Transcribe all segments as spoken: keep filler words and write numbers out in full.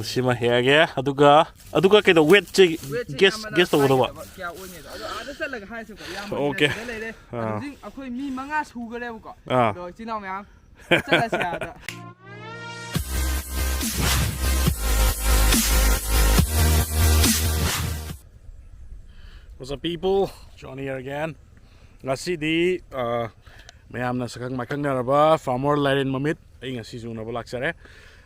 ꯁꯤꯃ ꯍꯦꯛꯑꯒꯦ꯫ ꯑꯗꯨꯒ ꯑꯗꯨꯒ ꯀꯩꯗꯧ ꯋꯦꯠꯁꯦ? ꯋꯦꯠꯁꯦ ꯒꯦꯁ ꯏꯌꯥꯝꯕꯅ ꯒꯦꯁ ꯇꯧꯒꯗꯧꯕ? ꯊꯥꯖꯗꯕ ꯀꯌꯥ ꯑꯣꯏꯅꯤꯗꯣ ꯑꯗꯣ ꯑꯥꯗ ꯆꯠꯂꯒ ꯍꯥꯏꯁꯦꯀꯣ, ꯏꯌꯥꯝꯕ ꯑꯣꯀꯦ꯫ ꯁꯤꯗ ꯂꯩꯔꯦ꯫ ꯑꯥ꯫ ꯍꯧꯖꯤꯛ ꯑꯩꯈꯣꯏ ꯃꯤ ꯃꯉꯥ ꯁꯨꯈ꯭ꯔꯦꯕꯀꯣ꯫ ꯑꯥ꯫ ꯑꯗꯣ ꯏꯆꯤꯟ ꯏꯅꯥꯎ ꯃꯌꯥꯝ ꯆꯠꯂꯁꯦ ꯑꯥꯗ꯫ What's up, people? Johnny here again. ꯉꯁꯤꯗꯤ ꯑ, ꯃꯌꯥꯝꯅ ꯁꯛꯈꯪ ꯃꯥꯏꯈꯪꯅꯔꯕ ꯐꯥꯔꯃꯔ ꯂꯥꯏꯔꯦꯟ ꯃꯃꯤꯠ ꯑꯩ ꯉꯁꯤꯁꯨ ꯎꯅꯕ ꯂꯥꯛꯆꯔꯦ꯫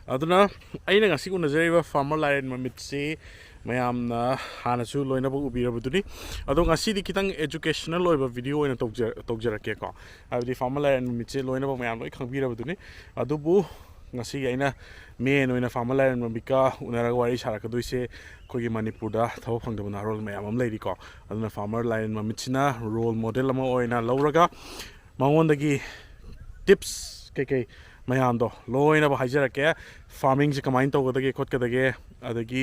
ꯑꯗꯨꯅ ꯑꯩꯅ ꯉꯁꯤ ꯎꯅꯖꯔꯤꯕ ꯐꯥꯔꯃꯔ ꯂꯥꯏꯔꯦꯟ ꯃꯃꯤꯠꯁꯤ ꯃꯌꯥꯝꯅ ꯍꯥꯟꯅꯁꯨ ꯂꯣꯏꯅꯃꯛ ꯎꯕꯤꯔꯕꯗꯨꯅꯤ꯫ ꯑꯗꯣ ꯉꯁꯤꯗꯤ ꯈꯤꯇꯪ educational ꯑꯣꯏꯕ ꯚꯤꯗꯤꯑꯣ ꯑꯣꯏꯅ ꯇꯧꯖ- ꯇꯧꯖꯔꯛꯀꯦꯀꯣ꯫ ꯍꯥꯏꯕꯗꯤ ꯐꯥꯔꯃꯔ ꯂꯥꯏꯔꯦꯟ ꯃꯃꯤꯠꯁꯦ ꯂꯣꯏꯅꯃꯛ ꯃꯌꯥꯝ ꯂꯣꯏ ꯈꯪꯕꯤꯔꯕꯗꯨꯅꯤ꯫ ꯑꯗꯨꯕꯨ ꯉꯁꯤꯒꯤ ꯑꯩꯅ ꯃꯦꯟ ꯑꯣꯏꯅ ꯐꯥꯔꯃꯔ ꯂꯥꯏꯔꯦꯟ ꯃꯃꯤꯠꯀ ꯎꯅꯔꯒ ꯋꯥꯔꯤ ꯁꯥꯔꯛꯀꯗꯣꯏꯁꯦ ꯑꯩꯈꯣꯏꯒꯤ ꯃꯅꯤꯄꯨꯔꯗ ꯊꯕꯛ ꯐꯪꯗꯕ ꯅꯍꯥꯔꯣꯜ ꯃꯌꯥꯝ ꯑꯃ ꯂꯩꯔꯤꯀꯣ꯫ ꯑꯗꯨꯅ ꯐꯥꯔꯃꯔ ꯂꯥꯏꯔꯦꯟ ꯃꯃꯤꯠꯁꯤꯅ ꯔꯣꯜ ꯃꯣꯗꯦꯜ ꯑꯃ ꯑꯣꯏꯅ ꯂꯧꯔꯒ ꯃꯉꯣꯟꯗꯒꯤ ꯇꯤꯞꯁ ꯀꯩꯀꯩ ꯃꯌꯥꯝꯗꯣ ꯂꯣꯏꯅꯃꯛ ꯍꯥꯏꯖꯔꯛꯀꯦ꯫ ꯐꯥꯔꯃꯤꯡꯁꯦ ꯀꯃꯥꯏꯅ ꯇꯧꯒꯗꯒꯦ ꯈꯣꯠꯀꯗꯒꯦ, ꯑꯗꯒꯤ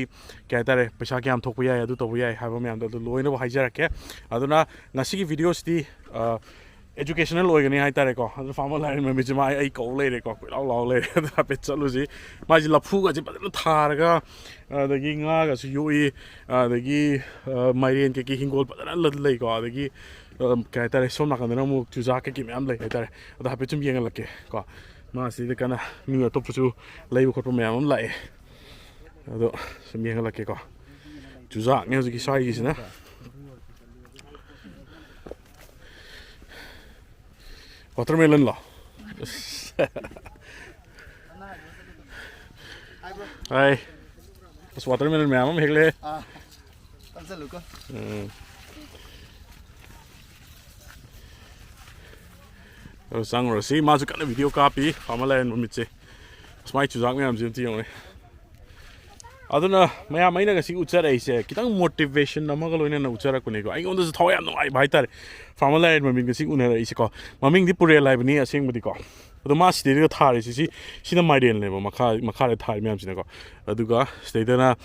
ꯀꯩ ꯍꯥꯏꯇꯥꯔꯦ, ꯄꯩꯁꯥ ꯀꯌꯥꯝ ꯊꯣꯛꯄ ꯌꯥꯏ, ꯑꯗꯨ ꯇꯧꯕ ꯌꯥꯏ ꯍꯥꯏꯕ ꯃꯌꯥꯝꯗꯣ ꯑꯗꯨ ꯂꯣꯏꯅꯃꯛ ꯍꯥꯏꯖꯔꯛꯀꯦ꯫ ꯑꯗꯨꯅ ꯉꯁꯤꯒꯤ ꯚꯤꯗꯤꯑꯣꯁꯤꯗꯤ ꯑꯦꯖꯨꯀꯦꯁꯅꯦꯜ ꯑꯣꯏꯒꯅꯤ ꯍꯥꯏꯇꯥꯔꯦꯀꯣ꯫ ꯑꯗꯨ ꯐꯥꯔꯃꯔ ꯂꯥꯏꯔꯦꯟ ꯃꯃꯤꯠꯁꯦ ꯃꯥ ꯑꯩ ꯀꯧ ꯂꯩꯔꯦꯀꯣ, ꯀꯣꯏꯂꯥꯎ ꯂꯥꯎ ꯂꯩꯔꯦ꯫ ꯑꯗꯨ ꯍꯥꯏꯐꯦꯠ ꯆꯠꯂꯨꯁꯤ꯫ ꯃꯥꯏꯁꯦ ꯂꯐꯨꯒꯁꯦ ꯐꯖꯅ ꯊꯥꯔꯒ, ꯑꯗꯒꯤ ꯉꯥꯒꯁꯨ ꯌꯣꯛꯏ, ꯑꯗꯒꯤ ꯑ, ꯃꯥꯏꯔꯦꯟ ꯀꯩꯀꯩ ꯍꯤꯡꯒꯣꯜ ꯐꯖꯅ ꯂ- ꯂꯩꯀꯣ꯫ ꯑꯗꯒꯤ ꯑ, ꯀꯩ ꯍꯥꯏꯇꯥꯔꯦ, ꯁꯣꯝ ꯅꯥꯀꯟꯗꯅ ꯑꯃꯨꯛ ꯆꯨꯖꯥꯛ ꯀꯩꯀꯩ ꯃꯌꯥꯝ ꯂꯩ ꯍꯥꯏꯇꯥꯔꯦ꯫ ꯑꯗꯣ ꯍꯥꯏꯐꯦꯠ ꯁꯨꯝ ꯌꯦꯡꯍꯜꯂꯛꯀꯦ ꯀꯣ꯫ ꯃꯥ ꯁꯤꯗ ꯀꯟꯅ ꯃꯤ ꯑꯇꯣꯞꯄꯁꯨ ꯂꯩꯕ ꯈꯣꯠꯄ ꯃꯌꯥꯝ ꯑꯃ ꯂꯥꯛꯑꯦ꯫ ꯑꯗꯣ ꯁꯨꯝ ꯌꯦꯡꯍꯜꯂꯛꯀꯦꯀꯣ꯫ ꯆꯨꯖꯥꯛꯅꯦ ꯍꯧꯖꯤꯛꯀꯤ ꯁ꯭ꯋꯥꯏꯒꯤꯁꯤꯅ꯫ ꯋꯥꯇꯔꯃꯦꯂꯟꯂꯣ? ꯑꯁ꯫ ꯍꯥꯏ꯫ ꯑꯁ, ꯋꯥꯇꯔꯃꯦꯂꯟ ꯃꯌꯥꯝ ꯑꯃ ꯍꯦꯛꯂꯦ꯫ ꯑꯥ, ꯆꯪꯁꯜꯂꯨꯀꯣ꯫ ꯎꯝ꯫ ꯑꯗꯨ ꯆꯪꯉꯨꯔꯁꯤ꯫ ꯃꯥꯁꯨ ꯀꯟꯅ ꯚꯤꯗꯤꯑꯣ ꯀꯥꯞꯄꯤ, ꯐꯥꯔꯃꯔ ꯂꯥꯏꯔꯦꯟ ꯃꯃꯤꯠꯁꯦ꯫ ꯑꯁ, ꯃꯥꯏ ꯆꯨꯖꯥꯛ ꯃꯌꯥꯝꯁꯦ ꯑꯝꯇ ꯌꯦꯡꯉꯨꯅꯦ꯫ ꯑꯗꯨꯅ ꯃꯌꯥꯝ, ꯑꯩꯅ ꯉꯁꯤ ꯎꯠꯆꯔꯛꯏꯁꯦ ꯈꯤꯇꯪ ꯃꯣꯇꯤꯚꯦꯁꯟ ꯑꯃꯒ ꯂꯣꯏꯅꯅ ꯎꯠꯆꯔꯛꯄꯅꯦꯀꯣ꯫ ꯑꯩꯉꯣꯟꯗꯁꯨ ꯊꯋꯥꯏ ꯌꯥꯝ ꯅꯨꯡꯉꯥꯏꯕ ꯍꯥꯏꯇꯥꯔꯦ, ꯐꯥꯔꯃꯔ ꯂꯥꯏꯔꯦꯟ ꯃꯃꯤꯠ ꯉꯁꯤ ꯎꯅꯔꯛꯏꯁꯦꯀꯣ꯫ ꯃꯃꯤꯡꯗꯤ ꯄꯨꯔꯦꯜ ꯍꯥꯏꯕꯅꯤ ꯑꯁꯦꯡꯕꯗꯤꯀꯣ꯫ ꯑꯗꯣ ꯃꯥ ꯁꯤꯗꯩꯗ ꯊꯥꯔꯤꯁꯤ, ꯁꯤ, ꯁꯤꯅ ꯃꯥꯏꯔꯦꯟꯅꯦꯕ, ꯃꯈꯥ, ꯃꯈꯥꯗ ꯊꯥꯔꯤ ꯃꯌꯥꯝꯁꯤꯅꯀꯣ꯫ ꯑꯗꯨꯒ ꯁꯤꯗꯩꯗꯅ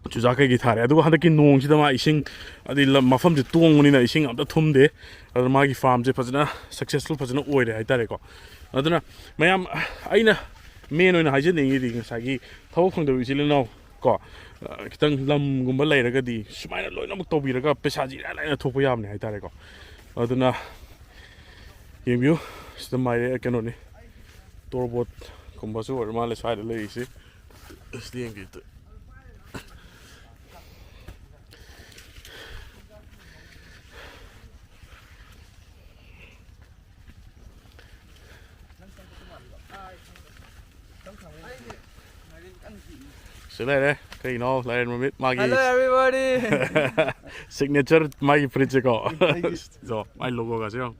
ꯆꯨꯖꯥꯛ ꯀꯩꯀꯩ ꯊꯥꯔꯦ꯫ ꯑꯗꯨꯒ ꯍꯟꯗꯛꯀꯤ ꯅꯣꯡꯁꯤꯗ ꯃꯥ ꯏꯁꯤꯡ, ꯑꯗꯩ ꯂꯝ, ꯃꯐꯝꯁꯦ ꯇꯣꯡꯕꯅꯤꯅ ꯏꯁꯤꯡ ꯑꯝꯇ ꯊꯨꯝꯗꯦ꯫ ꯑꯗꯨꯅ ꯃꯥꯒꯤ ꯐꯥꯔꯝꯁꯦ ꯐꯖꯅ ꯁꯛꯁꯦꯁꯐꯨꯜ ꯐꯖꯅ ꯑꯣꯏꯔꯦ ꯍꯥꯏꯇꯥꯔꯦꯀꯣ꯫ ꯑꯗꯨꯅ ꯃꯌꯥꯝ, ꯑꯩꯅ ꯃꯦꯟ ꯑꯣꯏꯅ ꯍꯥꯏꯖꯅꯤꯡꯉꯤꯗꯤ ꯉꯁꯥꯏꯒꯤ ꯊꯕꯛ ꯐꯪꯗꯕ ꯏꯆꯤꯜ ꯏꯅꯥꯎ ꯀꯣ, ꯑ, ꯈꯤꯇꯪ ꯂꯝꯒꯨꯝꯕ ꯂꯩꯔꯒꯗꯤ ꯁꯨꯃꯥꯏꯅ ꯂꯣꯏꯅꯃꯛ ꯇꯧꯕꯤꯔꯒ ꯄꯩꯁꯥꯁꯤ ꯏꯔꯥꯏ ꯂꯥꯏꯅ ꯊꯣꯛꯄ ꯌꯥꯕꯅꯦ ꯍꯥꯏꯇꯥꯔꯦꯀꯣ꯫ ꯑꯗꯨꯅ ꯌꯦꯡꯕꯤꯌꯨ, ꯁꯤꯗ ꯃꯥꯏꯔꯦ ꯀꯩꯅꯣꯅꯤ, ꯇꯣꯔꯕꯣꯠꯀꯨꯝꯕꯁꯨ ꯑꯣꯏꯔ ꯃꯥꯜꯂꯦ ꯁ꯭ꯋꯥꯏꯗ ꯂꯩꯔꯤꯁꯤ꯫ ꯑꯁꯤꯗ ꯌꯦꯡꯕꯤꯌꯨ꯫ ꯁꯤ ꯂꯩꯔꯦ ꯀꯩꯅꯣ ꯂꯥꯏꯔꯦꯟ ꯃꯃꯤꯠ ꯃꯥꯒꯤ꯫ Hello everybody. Signature ꯃꯥꯒꯤ ꯐꯨꯔꯤꯠꯁꯦꯀꯣ꯫ ꯃꯥꯏ ꯂꯣꯒꯣꯒꯁꯦ ꯌꯦꯡꯉꯣ꯫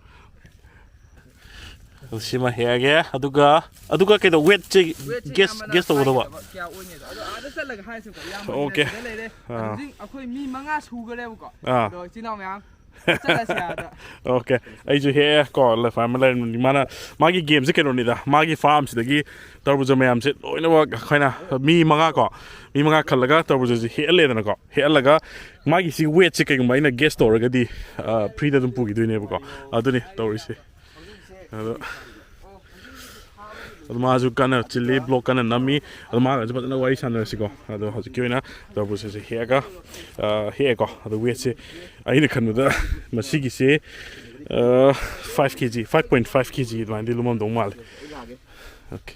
ꯑꯗꯨ ꯁꯤꯃ ꯍꯦꯛꯑꯒꯦ꯫ ꯑꯗꯨꯒ ꯑꯗꯨꯒ ꯀꯩꯗꯧ ꯋꯦꯠꯁꯦ ꯒꯦꯁ ꯒꯦꯁ ꯇꯧꯒꯗꯧꯕ꯫ ꯀꯌꯥ ꯑꯣꯏꯅꯤꯗꯣ ꯑꯗꯣ ꯑꯥꯗ ꯆꯠꯂꯒ ꯍꯥꯏꯁꯦꯀꯣ, ꯏꯌꯥꯝꯕ ꯑꯣꯀꯦ꯫ ꯁꯤꯗ ꯂꯩꯔꯦ꯫ ꯑꯥ꯫ ꯍꯧꯖꯤꯛ ꯑꯩꯈꯣꯏ ꯃꯤ ꯃꯉꯥ ꯁꯨꯈꯔꯦꯕꯀꯣ꯫ ꯑꯥ꯫ ꯑꯗꯣ ꯏꯆꯤꯜ ꯏꯅꯥꯎ ꯃꯌꯥꯝ ꯆꯠꯂꯁꯦ ꯑꯥꯗ꯫ ꯑꯣꯀꯦ꯫ ꯑꯩꯁꯨ ꯍꯦꯛꯑꯦ ꯀꯣ, ꯂꯐꯥꯏ ꯑꯃ ꯂꯩꯔꯝꯕꯅꯤ꯫ ꯃꯥꯅ ꯃꯥꯒꯤ ꯒꯦꯝꯁꯦ ꯀꯩꯅꯣꯅꯤꯗ, ꯃꯥꯒꯤ ꯐꯥꯔꯝꯁꯤꯗꯒꯤ ꯇꯔꯕꯨꯖ ꯃꯌꯥꯝꯁꯦ ꯂꯣꯏꯅꯃꯛ ꯑꯩꯈꯣꯏꯅ ꯃꯤ ꯃꯉꯥ ꯀꯣ, ꯃꯤ ꯃꯉꯥ ꯈꯜꯂꯒ ꯇꯔꯕꯨꯖꯁꯦ ꯍꯦꯛꯍꯜꯂꯦꯗꯅꯀꯣ꯫ ꯍꯦꯛꯍꯜꯂꯒ ꯃꯥꯒꯤ ꯁꯤ ꯋꯦꯠꯁꯦ ꯀꯩꯒꯨꯝꯕ ꯑꯩꯅ ꯒꯦꯁ ꯇꯧꯔꯒꯗꯤ, ꯑ, ꯐ꯭ꯔꯤꯗ ꯑꯗꯨꯝ ꯄꯨꯈꯤꯗꯣꯏꯅꯦꯕꯀꯣ꯫ ꯑꯗꯨꯅꯤ ꯇꯧꯔꯤꯁꯦ꯫ ꯑꯗꯣ ꯑꯗꯨ ꯃꯥꯁꯨ ꯀꯟꯅ ꯆꯤꯜꯂꯤ, ꯕ꯭ꯂꯣꯛ ꯀꯟꯅ ꯅꯝꯃꯤ꯫ ꯑꯗꯣ ꯃꯥꯒꯁꯨ ꯐꯖꯅ ꯋꯥꯔꯤ ꯁꯥꯟꯅꯔꯁꯤꯀꯣ꯫ ꯑꯗꯣ ꯍꯧꯖꯤꯛꯀꯤ ꯑꯣꯏꯅ ꯇꯔꯕꯨꯖꯁꯦ ꯍꯦꯛꯑꯒ, ꯑ, ꯍꯦꯛꯑꯦꯀꯣ꯫ ꯑꯗꯣ ꯋꯦꯠꯁꯦ ꯑꯩꯅ ꯈꯟꯕꯗ ꯃꯁꯤꯒꯤꯁꯦ, ꯑ, ꯐꯥꯏꯚ ꯀꯦ ꯖꯤ, ꯐꯥꯏꯚ ꯄꯣꯏꯟ ꯐꯥꯏꯚ ꯀꯦ ꯖꯤ ꯑꯗꯨꯃꯥꯏꯅꯗꯤ ꯂꯨꯝꯃꯝꯗꯧ ꯃꯥꯜꯂꯦ꯫ ꯑꯣꯀꯦ꯫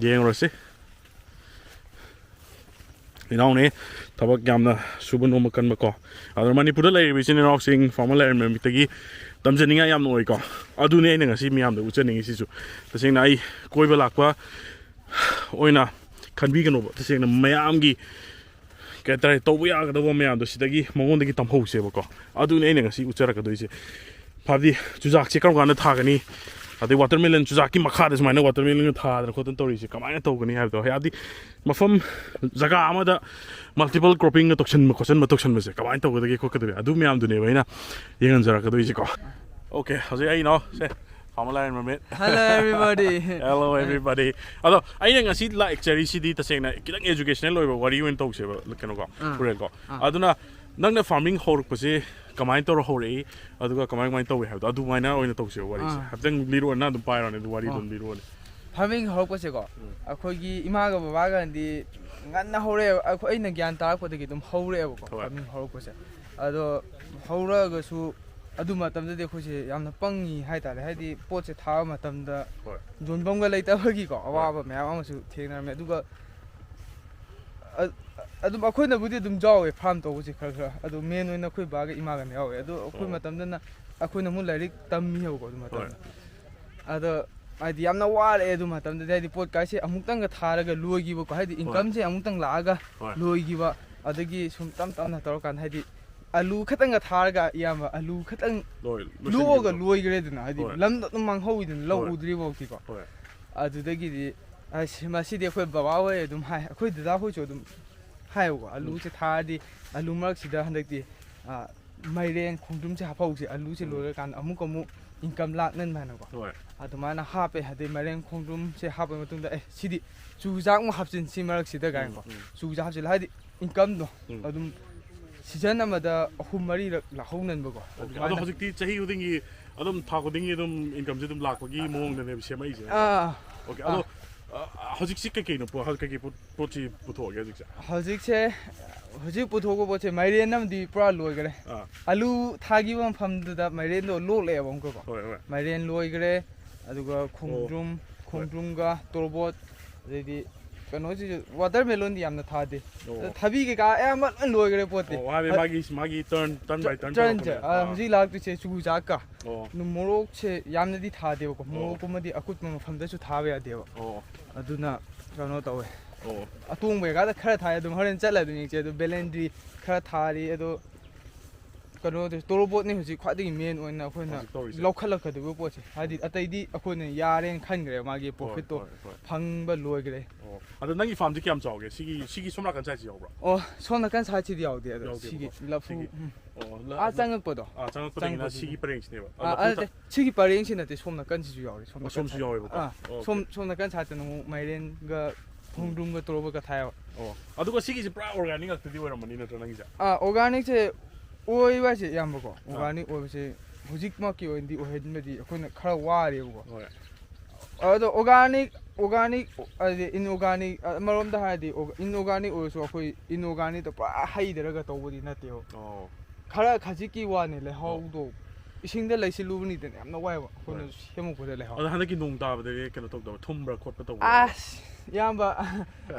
ꯌꯦꯡꯉꯨꯔꯁꯤ꯫ ꯏꯅꯥꯎꯅꯤ ꯊꯕꯛ ꯌꯥꯝꯅ ꯁꯨꯕ ꯅꯣꯝꯕ ꯀꯟꯕꯀꯣ꯫ ꯑꯗꯨꯅ ꯃꯅꯤꯄꯨꯔꯗ ꯂꯩꯔꯤꯕ ꯏꯆꯤꯟ ꯏꯅꯥꯎꯁꯤꯡ, ꯐꯥꯔꯃꯔ ꯂꯥꯏꯔꯦꯟ ꯃꯃꯤꯠꯇꯒꯤ ꯇꯝꯖꯅꯤꯡꯉꯥꯏ ꯌꯥꯝꯅ ꯑꯣꯏꯀꯣ꯫ ꯑꯗꯨꯅꯤ ꯑꯩꯅ ꯉꯁꯤ ꯃꯤꯌꯥꯝꯗ ꯎꯠꯆꯅꯤꯡꯉꯤꯁꯤꯁꯨ꯫ ꯇꯁꯦꯡꯅ ꯑꯩ ꯀꯣꯏꯕ ꯂꯥꯛꯄ ꯑꯣꯏꯅ ꯈꯟꯕꯤꯒꯅꯣꯕ꯫ ꯇꯁꯦꯡꯅ ꯃꯌꯥꯝꯒꯤ ꯀꯩ ꯍꯥꯏꯇꯥꯔꯦ, ꯇꯧꯕ ꯌꯥꯒꯗꯕ ꯃꯌꯥꯝꯗꯣ ꯁꯤꯗꯒꯤ ꯃꯉꯣꯟꯗꯒꯤ ꯇꯝꯍꯧꯁꯦꯕꯀꯣ꯫ ꯑꯗꯨꯅꯤ ꯑꯩꯅ ꯉꯁꯤ ꯎꯠꯆꯔꯛꯀꯗꯣꯏꯁꯦ꯫ ꯍꯥꯏꯕꯗꯤ ꯆꯨꯖꯥꯛꯁꯦ ꯀꯔꯝ ꯀꯥꯟꯗ ꯊꯥꯒꯅꯤ, ꯑꯗꯩ ꯋꯥꯇꯔꯃꯦꯂꯟ ꯆꯨꯖꯥꯛꯀꯤ ꯃꯈꯥꯗ ꯁꯨꯃꯥꯏꯅ ꯋꯥꯇꯔꯃꯦꯂꯟꯒ ꯊꯥꯗꯅ ꯈꯣꯠꯇꯅ ꯇꯧꯔꯤꯁꯦ ꯀꯃꯥꯏꯅ ꯇꯧꯒꯅꯤ ꯍꯥꯏꯕꯗꯣ, ꯍꯥꯏꯕꯗꯤ ꯃꯐꯝ ꯖꯒꯥ ꯑꯃꯗ ꯃꯜꯇꯤꯄꯜ ꯀ꯭ꯔꯣꯞꯄꯤꯡꯒ ꯇꯧꯁꯟꯕ ꯈꯣꯠꯆꯟꯕ ꯇꯧꯁꯟꯕꯁꯦ ꯀꯃꯥꯏꯅ ꯇꯧꯒꯗꯒꯦ ꯈꯣꯠꯀꯗꯒꯦ, ꯑꯗꯨ ꯃꯌꯥꯝꯗꯨꯅꯦꯕ ꯑꯩꯅ ꯌꯦꯡꯍꯟꯖꯔꯛꯀꯗꯣꯏꯁꯦꯀꯣ꯫ ꯑꯣꯀꯦ, ꯍꯧꯖꯤꯛ ꯑꯩ ꯏꯅꯥꯎ ꯁꯦ, ꯐꯥꯔꯃꯔ ꯂꯥꯏꯔꯦꯟ ꯃꯃꯤꯠ꯫ Hello everybody. Hello everybody. ꯑꯗꯣ ꯑꯩꯅ ꯉꯁꯤ ꯂꯥꯛꯆꯔꯤꯁꯤꯗꯤ ꯇꯁꯦꯡꯅ ꯈꯤꯇꯪ educational ꯑꯣꯏꯕ ꯋꯥꯔꯤ ꯑꯣꯏꯅ ꯇꯧꯁꯦꯕ, ꯀꯩꯅꯣꯀꯣ, ꯑꯥ꯫ ꯍꯣꯔꯦꯟꯀꯣ꯫ ꯑꯥ꯫ ꯑꯗꯨꯅ ꯅꯪꯅ ꯐꯥꯔꯃꯤꯡ ꯍꯧꯔꯛꯄꯁꯦ ꯀꯃꯥꯏꯅ ꯇꯧꯔ ꯍꯧꯔꯛꯏ, ꯑꯗꯨꯒ ꯀꯃꯥꯏ ꯀꯃꯥꯏꯅ ꯇꯧꯋꯤ ꯍꯥꯏꯕꯗꯣ ꯑꯗꯨꯃꯥꯏꯅ ꯑꯣꯏꯅ ꯇꯧꯁꯦꯕ ꯋꯥꯔꯤꯁꯦ꯫ ꯑꯥ꯫ ꯍꯥꯏꯐꯦꯠꯇꯪ ꯂꯤꯔꯛꯑꯣ, ꯅꯪ ꯑꯗꯨꯝ ꯄꯥꯏꯔꯣꯅꯦ, ꯑꯗꯨ ꯋꯥꯔꯤꯗꯣ ꯑꯥ꯫ ꯑꯗꯨꯝ ꯂꯤꯔꯛꯑꯣꯅꯦ꯫ ꯐꯥꯔꯃꯤꯡ ꯍꯧꯔꯛꯄꯁꯦꯀꯣ, ꯎꯝ꯫ ꯑꯩꯈꯣꯏꯒꯤ ꯏꯃꯥꯒ ꯕꯕꯥꯒꯗꯤ ꯉꯟꯅ ꯍꯧꯔꯛꯑꯦꯕ꯫ ꯑꯩꯈꯣꯏ, ꯑꯩꯅ ꯒ꯭ꯌꯥꯟ ꯇꯥꯔꯛꯄꯗꯒꯤ ꯑꯗꯨꯝ ꯍꯧꯔꯛꯑꯦꯕꯀꯣ, ꯍꯣꯏ꯫ ꯐꯥꯔꯃꯤꯡ ꯍꯧꯔꯛꯄꯁꯦ꯫ ꯑꯗꯣ ꯍꯧꯔꯛꯑꯒꯁꯨ ꯑꯗꯨ ꯃꯇꯝꯗꯗꯤ ꯑꯩꯈꯣꯏꯁꯦ ꯌꯥꯝꯅ ꯄꯪꯉꯤ ꯍꯥꯏꯇꯥꯔꯦ꯫ ꯍꯥꯏꯗꯤ ꯄꯣꯠꯁꯦ ꯊꯥꯕ ꯃꯇꯝꯗ ꯍꯣꯏ꯫ ꯌꯣꯟꯐꯝꯒ ꯂꯩꯇꯕꯒꯤꯀꯣ, ꯍꯣꯏ꯫ ꯑꯋꯥꯕ ꯃꯌꯥꯝ ꯑꯃꯁꯨ ꯊꯦꯡꯅꯔꯝꯃꯦ꯫ ꯑꯗꯨꯒ ꯑ-, ꯑꯗꯨꯝ ꯑꯩꯈꯣꯏꯅꯕꯨꯗꯤ ꯑꯗꯨꯝ ꯌꯥꯎꯋꯦ ꯐꯥꯔꯝ ꯇꯧꯕꯁꯦ ꯈꯔ ꯈꯔ꯫ ꯑꯗꯣ ꯃꯦꯟ ꯑꯣꯏꯅ ꯑꯩꯈꯣꯏ ꯕꯥꯒ ꯏꯃꯥꯒꯅ ꯌꯥꯎꯋꯦ꯫ ꯑꯗꯣ ꯑꯩꯈꯣꯏ ꯑꯣ꯫ ꯃꯇꯝꯗꯅ ꯑꯩꯈꯣꯏꯅ ꯑꯃꯨꯛ ꯂꯥꯏꯔꯤꯛ ꯇꯝꯃꯤꯑꯕꯀꯣ ꯑꯗꯨ ꯍꯣꯏ꯫ ꯃꯇꯝꯗ꯫ ꯑꯗꯣ ꯍꯥꯏꯗꯤ ꯌꯥꯝꯅ ꯋꯥꯔꯛꯑꯦ ꯑꯗꯨ ꯃꯇꯝꯗꯗꯤ, ꯍꯥꯏꯗꯤ ꯄꯣꯠ ꯀꯥꯏꯁꯦ ꯑꯃꯨꯛꯇꯪꯒ ꯊꯥꯔꯒ ꯂꯣꯏꯈꯤꯕꯀꯣ, ꯍꯥꯏꯗꯤ ꯍꯣꯏ꯫ ꯏꯟꯀꯝꯁꯦ ꯑꯃꯨꯛꯇꯪ ꯂꯥꯛꯑꯒ ꯍꯣꯏ꯫ ꯂꯣꯏꯈꯤꯕ꯫ ꯑꯗꯒꯤ ꯁꯨꯝ ꯇꯞ ꯇꯞꯅ ꯇꯧꯔꯀꯥꯟꯗ, ꯍꯥꯏꯗꯤ ꯑꯂꯨ ꯈꯛꯇꯪꯒ ꯊꯥꯔꯒ, ꯏꯌꯥꯝꯕ, ꯑꯂꯨ ꯈꯛꯇꯪ ꯂꯣꯏ-, ꯂꯣꯛꯑꯒ ꯂꯣꯏꯁꯤꯟꯈꯤꯕꯗꯣ꯫ ꯂꯣꯏꯈ꯭ꯔꯦꯗꯅ, ꯍꯥꯏꯗꯤ ꯍꯣꯏ꯫ ꯂꯝꯗꯣ ꯑꯗꯨꯝ ꯃꯥꯡꯍꯧꯋꯤꯗꯅ, ꯂꯧ ꯍꯣꯏ꯫ ꯎꯗ꯭ꯔꯤꯐꯥꯎꯗꯤꯀꯣ꯫ ꯍꯣꯏ꯫ ꯑꯗꯨꯗꯒꯤꯗꯤ ꯑꯁ, ꯃꯁꯤꯗꯤ ꯑꯩꯈꯣꯏ ꯕꯕꯥ ꯍꯣꯏ ꯑꯗꯨꯝ ꯍꯥꯏ, ꯑꯩꯈꯣꯏ ꯗꯗꯥ ꯍꯣꯏꯁꯨ ꯑꯗꯨꯝ ꯍꯥꯏꯌꯦꯕꯀꯣ, ꯎꯝ꯫ "ꯑꯂꯨꯁꯦ ꯊꯥꯔꯗꯤ, ꯑꯂꯨ ꯃꯔꯛꯁꯤꯗ ꯍꯟꯗꯛꯇꯤ, ꯑ, ꯃꯥꯏꯔꯦꯟ, ꯈꯣꯡꯗ꯭ꯔꯨꯝꯁꯦ ꯍꯥꯞꯍꯧꯁꯦ, ꯑꯂꯨꯁꯦ ꯎꯝ꯫ ꯂꯣꯏꯔꯀꯥꯟꯗ ꯑꯃꯨꯛ ꯑꯃꯨꯛ ꯏꯟꯀꯝ ꯂꯥꯛꯅꯟꯕ" ꯍꯥꯏꯅꯀꯣ꯫ ꯍꯣꯏ꯫ ꯑꯗꯨꯃꯥꯏꯅ ꯍꯥꯞꯄꯦ꯫ ꯑꯗꯩ ꯃꯥꯏꯔꯦꯟ, ꯈꯣꯡꯗ꯭ꯔꯨꯝꯁꯦ ꯍꯥꯞꯄ ꯃꯇꯨꯡꯗ, "ꯑꯦ, ꯁꯤꯗꯤ ꯆꯨꯖꯥꯛ ꯑꯃꯨꯛ ꯍꯥꯞꯆꯤꯟꯁꯤ ꯃꯔꯛꯁꯤꯗ" ꯎꯝ, ꯀꯥꯏꯅꯀꯣ꯫ ꯎꯝ꯫ ꯆꯨꯖꯥꯛ ꯍꯥꯞꯆꯤꯜꯂ, ꯍꯥꯏꯗꯤ ꯏꯟꯀꯝꯗꯣ ꯎꯝ꯫ ꯑꯗꯨꯝ ꯁꯤꯖꯟ ꯑꯃꯗ ꯑꯍꯨꯝ ꯃꯔꯤꯔꯛ ꯂꯥꯛꯍꯧꯅꯟꯕꯀꯣ꯫ ꯑꯣꯀꯦ꯫ ꯑꯗꯣ ꯑꯗꯨꯃꯥꯏꯅ ꯍꯧꯖꯤꯛꯇꯤ ꯆꯍꯤ ꯈꯨꯗꯤꯡꯒꯤ ꯑꯗꯨꯝ, ꯊꯥ ꯈꯨꯗꯤꯡꯒꯤ ꯑꯗꯨꯝ ꯏꯟꯀꯝꯁꯦ ꯑꯗꯨꯝ ꯂꯥꯛꯄꯒꯤ ꯃꯑꯣꯡꯗꯅꯦꯕ ꯁꯦꯝꯃꯛꯏꯁꯦ, ꯅꯠꯇ꯭ꯔꯥ? ꯑꯥ꯫ ꯑꯣꯀꯦ꯫ ꯑꯗꯣ, ꯑꯥ꯫ ꯑ, ꯍꯧꯖꯤꯛꯁꯤ ꯀꯩꯀꯩꯅꯣ ꯄꯣ-, ꯀꯩꯀꯩ ꯄꯣꯠ, ꯄꯣꯠꯁꯤ ꯄꯨꯊꯣꯛꯑꯒꯦ ꯍꯧꯖꯤꯛꯁꯦ? ꯍꯧꯖꯤꯛꯁꯦ, ꯍꯧꯖꯤꯛ ꯄꯨꯊꯣꯛꯄ ꯄꯣꯠꯁꯦ ꯃꯥꯏꯔꯦꯟ ꯑꯃꯗꯤ ꯄꯨꯔꯥ ꯂꯣꯏꯈꯔꯦ꯫ ꯑꯥ꯫ ꯑꯂꯨ ꯊꯥꯈꯤꯕ ꯃꯐꯝꯗꯨꯗ ꯃꯥꯏꯔꯦꯟꯗꯣ ꯂꯣꯛꯂꯛꯑꯦꯕ ꯑꯃꯨꯛꯀꯀꯣ꯫ ꯍꯣꯏ, ꯍꯣꯏ꯫ ꯃꯥꯏꯔꯦꯟ ꯂꯣꯏꯈꯔꯦ, ꯑꯗꯨꯒ ꯑꯣ꯫ ꯈꯣꯡꯗ꯭ꯔꯨꯝ, ꯍꯣꯏ꯫ ꯈꯣꯡꯗ꯭ꯔꯨꯝꯒ ꯇꯣꯔꯕꯣꯠ, ꯑꯗꯩꯗꯤ ꯀꯩꯅꯣꯁꯤꯁꯨ, ꯋꯥꯇꯔꯃꯦꯂꯣꯟꯗꯤ ꯌꯥꯝꯅ ꯊꯥꯗꯦ꯫ ꯑꯣ꯫ ꯑꯗꯣ ꯊꯕꯤ ꯀꯩꯀꯥ ꯑꯌꯥꯝꯕ ꯂꯣꯏ ꯂꯣꯏꯈ꯭ꯔꯦ ꯄꯣꯠꯇꯤ꯫ ꯑꯣ, ꯍꯥꯏꯗꯤ ꯍ-, ꯃꯥꯒꯤ, ꯃꯥꯒꯤ turn, turn by turn turn ꯁꯦ, ꯇꯧꯔꯛꯄꯅꯦ꯫ ꯑꯥ, ꯑꯥ꯫ ꯍꯧꯖꯤꯛ ꯂꯥꯛꯇꯣꯏꯁꯦ ꯆꯨꯖꯥꯛꯀ꯫ ꯑꯣ꯫ ꯑꯗꯨ ꯃꯣꯔꯣꯛꯁꯦ ꯌꯥꯝꯅꯗꯤ ꯊꯥꯗꯦꯕꯀꯣ꯫ ꯑꯣ꯫ ꯃꯣꯔꯣꯛꯀꯨꯝꯕꯗꯤ ꯑꯀꯨꯠꯄ ꯃꯐꯝꯗꯁꯨ ꯊꯥꯕ ꯌꯥꯗꯦꯕ꯫ ꯑꯣ꯫ ꯑꯗꯨꯅ ꯀꯩꯅꯣ ꯇꯧꯋꯦ꯫ ꯑꯣ꯫ ꯑꯇꯣꯡꯕ ꯖꯒꯥꯗ ꯈꯔ ꯊꯥꯏ, ꯑꯗꯨꯝ ꯍꯣꯔꯦꯟ ꯆꯠꯂ ꯑꯗꯨꯝ ꯌꯦꯡꯁꯦ꯫ ꯑꯗꯨ ꯕꯦꯂꯦꯟꯗ꯭ꯔꯤ ꯈꯔ ꯊꯥꯔꯤ, ꯑꯗꯣ ꯀꯩꯅꯣꯗꯤ ꯇꯣꯔꯣꯕꯣꯠꯅꯤ ꯍꯧꯖꯤꯛ ꯈ꯭ꯋꯥꯏꯗꯒꯤ ꯃꯦꯟ ꯑꯣꯏꯅ ꯑꯩꯈꯣꯏꯅ ꯍꯧꯖꯤꯛ ꯇꯧꯔꯤꯁꯦ꯫ ꯂꯧꯈꯠꯂꯛꯀꯗꯕ ꯄꯣꯠꯁꯦ꯫ ꯍꯥꯏꯗꯤ ꯎꯝ꯫ ꯑꯇꯩꯗꯤ ꯑꯩꯈꯣꯏꯅ ꯌꯥꯔꯦꯅ ꯈꯟꯈ꯭ꯔꯦ ꯃꯥꯒꯤ ꯍꯣꯏ, ꯄ꯭ꯔꯣꯐꯤꯠꯇꯣ ꯍꯣꯏ, ꯍꯣꯏ꯫ ꯐꯪꯕ ꯂꯣꯏꯈ꯭ꯔꯦ꯫ ꯑꯣ꯫ ꯑꯗꯣ ꯅꯪꯒꯤ ꯐꯥꯔꯝꯁꯦ ꯀꯌꯥꯝ ꯆꯥꯎꯒꯦ? ꯁꯤꯒꯤ, ꯁꯤꯒꯤ ꯁꯣꯝ ꯅꯥꯀꯟ ꯁꯥꯏꯠꯁꯤ ꯌꯥꯎꯕ꯭ꯔꯥ? ꯑꯣ, ꯁꯣꯝ ꯅꯥꯀꯟ ꯁꯥꯏꯠꯁꯤꯗꯤ ꯌꯥꯎꯗꯦ꯫ ꯑꯗꯣ ꯌꯥꯎꯗꯦꯕꯀꯣ꯫ ꯁꯤꯒꯤ ꯂꯐꯨ, ꯁꯤꯒꯤ ꯎꯝ꯫ ꯑꯣ, ꯂ-, ꯑꯥ, ꯆꯪꯉꯛꯄꯗꯣ꯫ ꯑꯥ, ꯆꯪꯉꯛꯄꯗꯒꯤꯅ ꯆꯪꯉꯛꯄꯗꯨꯗ꯫ ꯁꯤꯒꯤ ꯄꯔꯦꯡꯁꯤꯅꯦꯕ꯫ ꯑꯥ, ꯑꯥ, ꯂꯐꯨ ꯅꯠꯇꯦ, ꯊ-, ꯁꯤꯒꯤ ꯄꯔꯦꯡꯁꯤ ꯅꯠꯇꯦ, ꯁꯣꯝ ꯅꯥꯀꯟꯁꯤꯁꯨ ꯌꯥꯎꯔꯤ, ꯁꯣꯝ ꯑꯣ, ꯅꯥꯀꯟ ꯁꯣꯝꯁꯨ ꯁꯥꯏꯠ꯫ ꯌꯥꯎꯋꯦꯕꯀꯣ꯫ ꯑꯥ, ꯑꯣꯀꯦ꯫ ꯁꯣꯝ, ꯁꯣꯝ ꯅꯥꯀꯟ ꯁꯥꯏꯠꯇꯅ ꯑꯃꯨꯛ ꯃꯥꯏꯔꯦꯟꯒ ꯎꯝ꯫ ꯈꯣꯡꯗ꯭ꯔꯨꯝꯒ ꯇꯣꯔꯣꯕꯣꯠꯀ ꯊꯥꯏꯌꯦꯕ꯫ ꯑꯣ, ꯑꯗꯨꯒ ꯁꯤꯒꯤꯁꯦ ꯄꯨꯔꯥ organic ꯉꯥꯛꯇꯗꯤ ꯑꯣꯏꯔꯝꯃꯅꯤ ꯅꯠꯇ꯭ꯔꯣ ꯅꯪꯒꯤꯁꯦ? ꯑꯥ, organicꯁꯦ ꯑꯣꯏꯕ ꯍꯥꯏꯁꯦ, ꯏꯌꯥꯝꯕꯀꯣ, ꯑꯥ꯫ Organic ꯑꯣꯏꯕꯁꯦ ꯍꯧꯖꯤꯛꯃꯛꯀꯤ ꯑꯣꯏꯅꯗꯤ ꯑꯣꯏꯍꯟꯕꯗꯤ ꯑꯩꯈꯣꯏꯅ ꯈꯔ ꯋꯥꯔꯦꯕꯀꯣ꯫ ꯍꯣꯏ꯫ ꯑꯗꯣ organic organic ꯍꯥꯏꯗꯤ inorganic ꯑꯃꯔꯣꯝꯗ ꯍꯥꯏꯔꯗꯤ, inorganic ꯑꯣꯏꯔꯁꯨ ꯑꯩꯈꯣꯏ inorganicꯇ ꯄꯨꯔꯥ ꯍꯩꯊꯔꯒ ꯇꯧꯕꯗꯤ ꯅꯠꯇꯦꯕ꯫ ꯑꯣ ꯈꯔ ꯈꯖꯤꯛꯀꯤ ꯋꯥꯅꯤ, ꯂꯩꯍꯥꯎꯗꯣ ꯏꯁꯤꯡꯗ ꯂꯩꯁꯤꯜꯂꯨꯕꯅꯤꯗꯅ ꯌꯥꯝꯅ ꯋꯥꯏꯕ ꯑꯩꯈꯣꯏꯅ ꯁꯦꯝꯃꯛꯄꯗ ꯂꯩꯍꯥꯎ꯫ ꯑꯗꯣ ꯍꯟꯗꯛꯀꯤ ꯅꯣꯡ ꯇꯥꯕꯗꯒꯤ ꯀꯩꯅꯣ ꯇꯧꯗꯕ, ꯊꯨꯝꯕ꯭ꯔꯥ ꯈꯣꯠꯄ ꯇꯧꯕ꯭ꯔꯥ? ꯑꯁ ꯏꯌꯥꯝꯕ,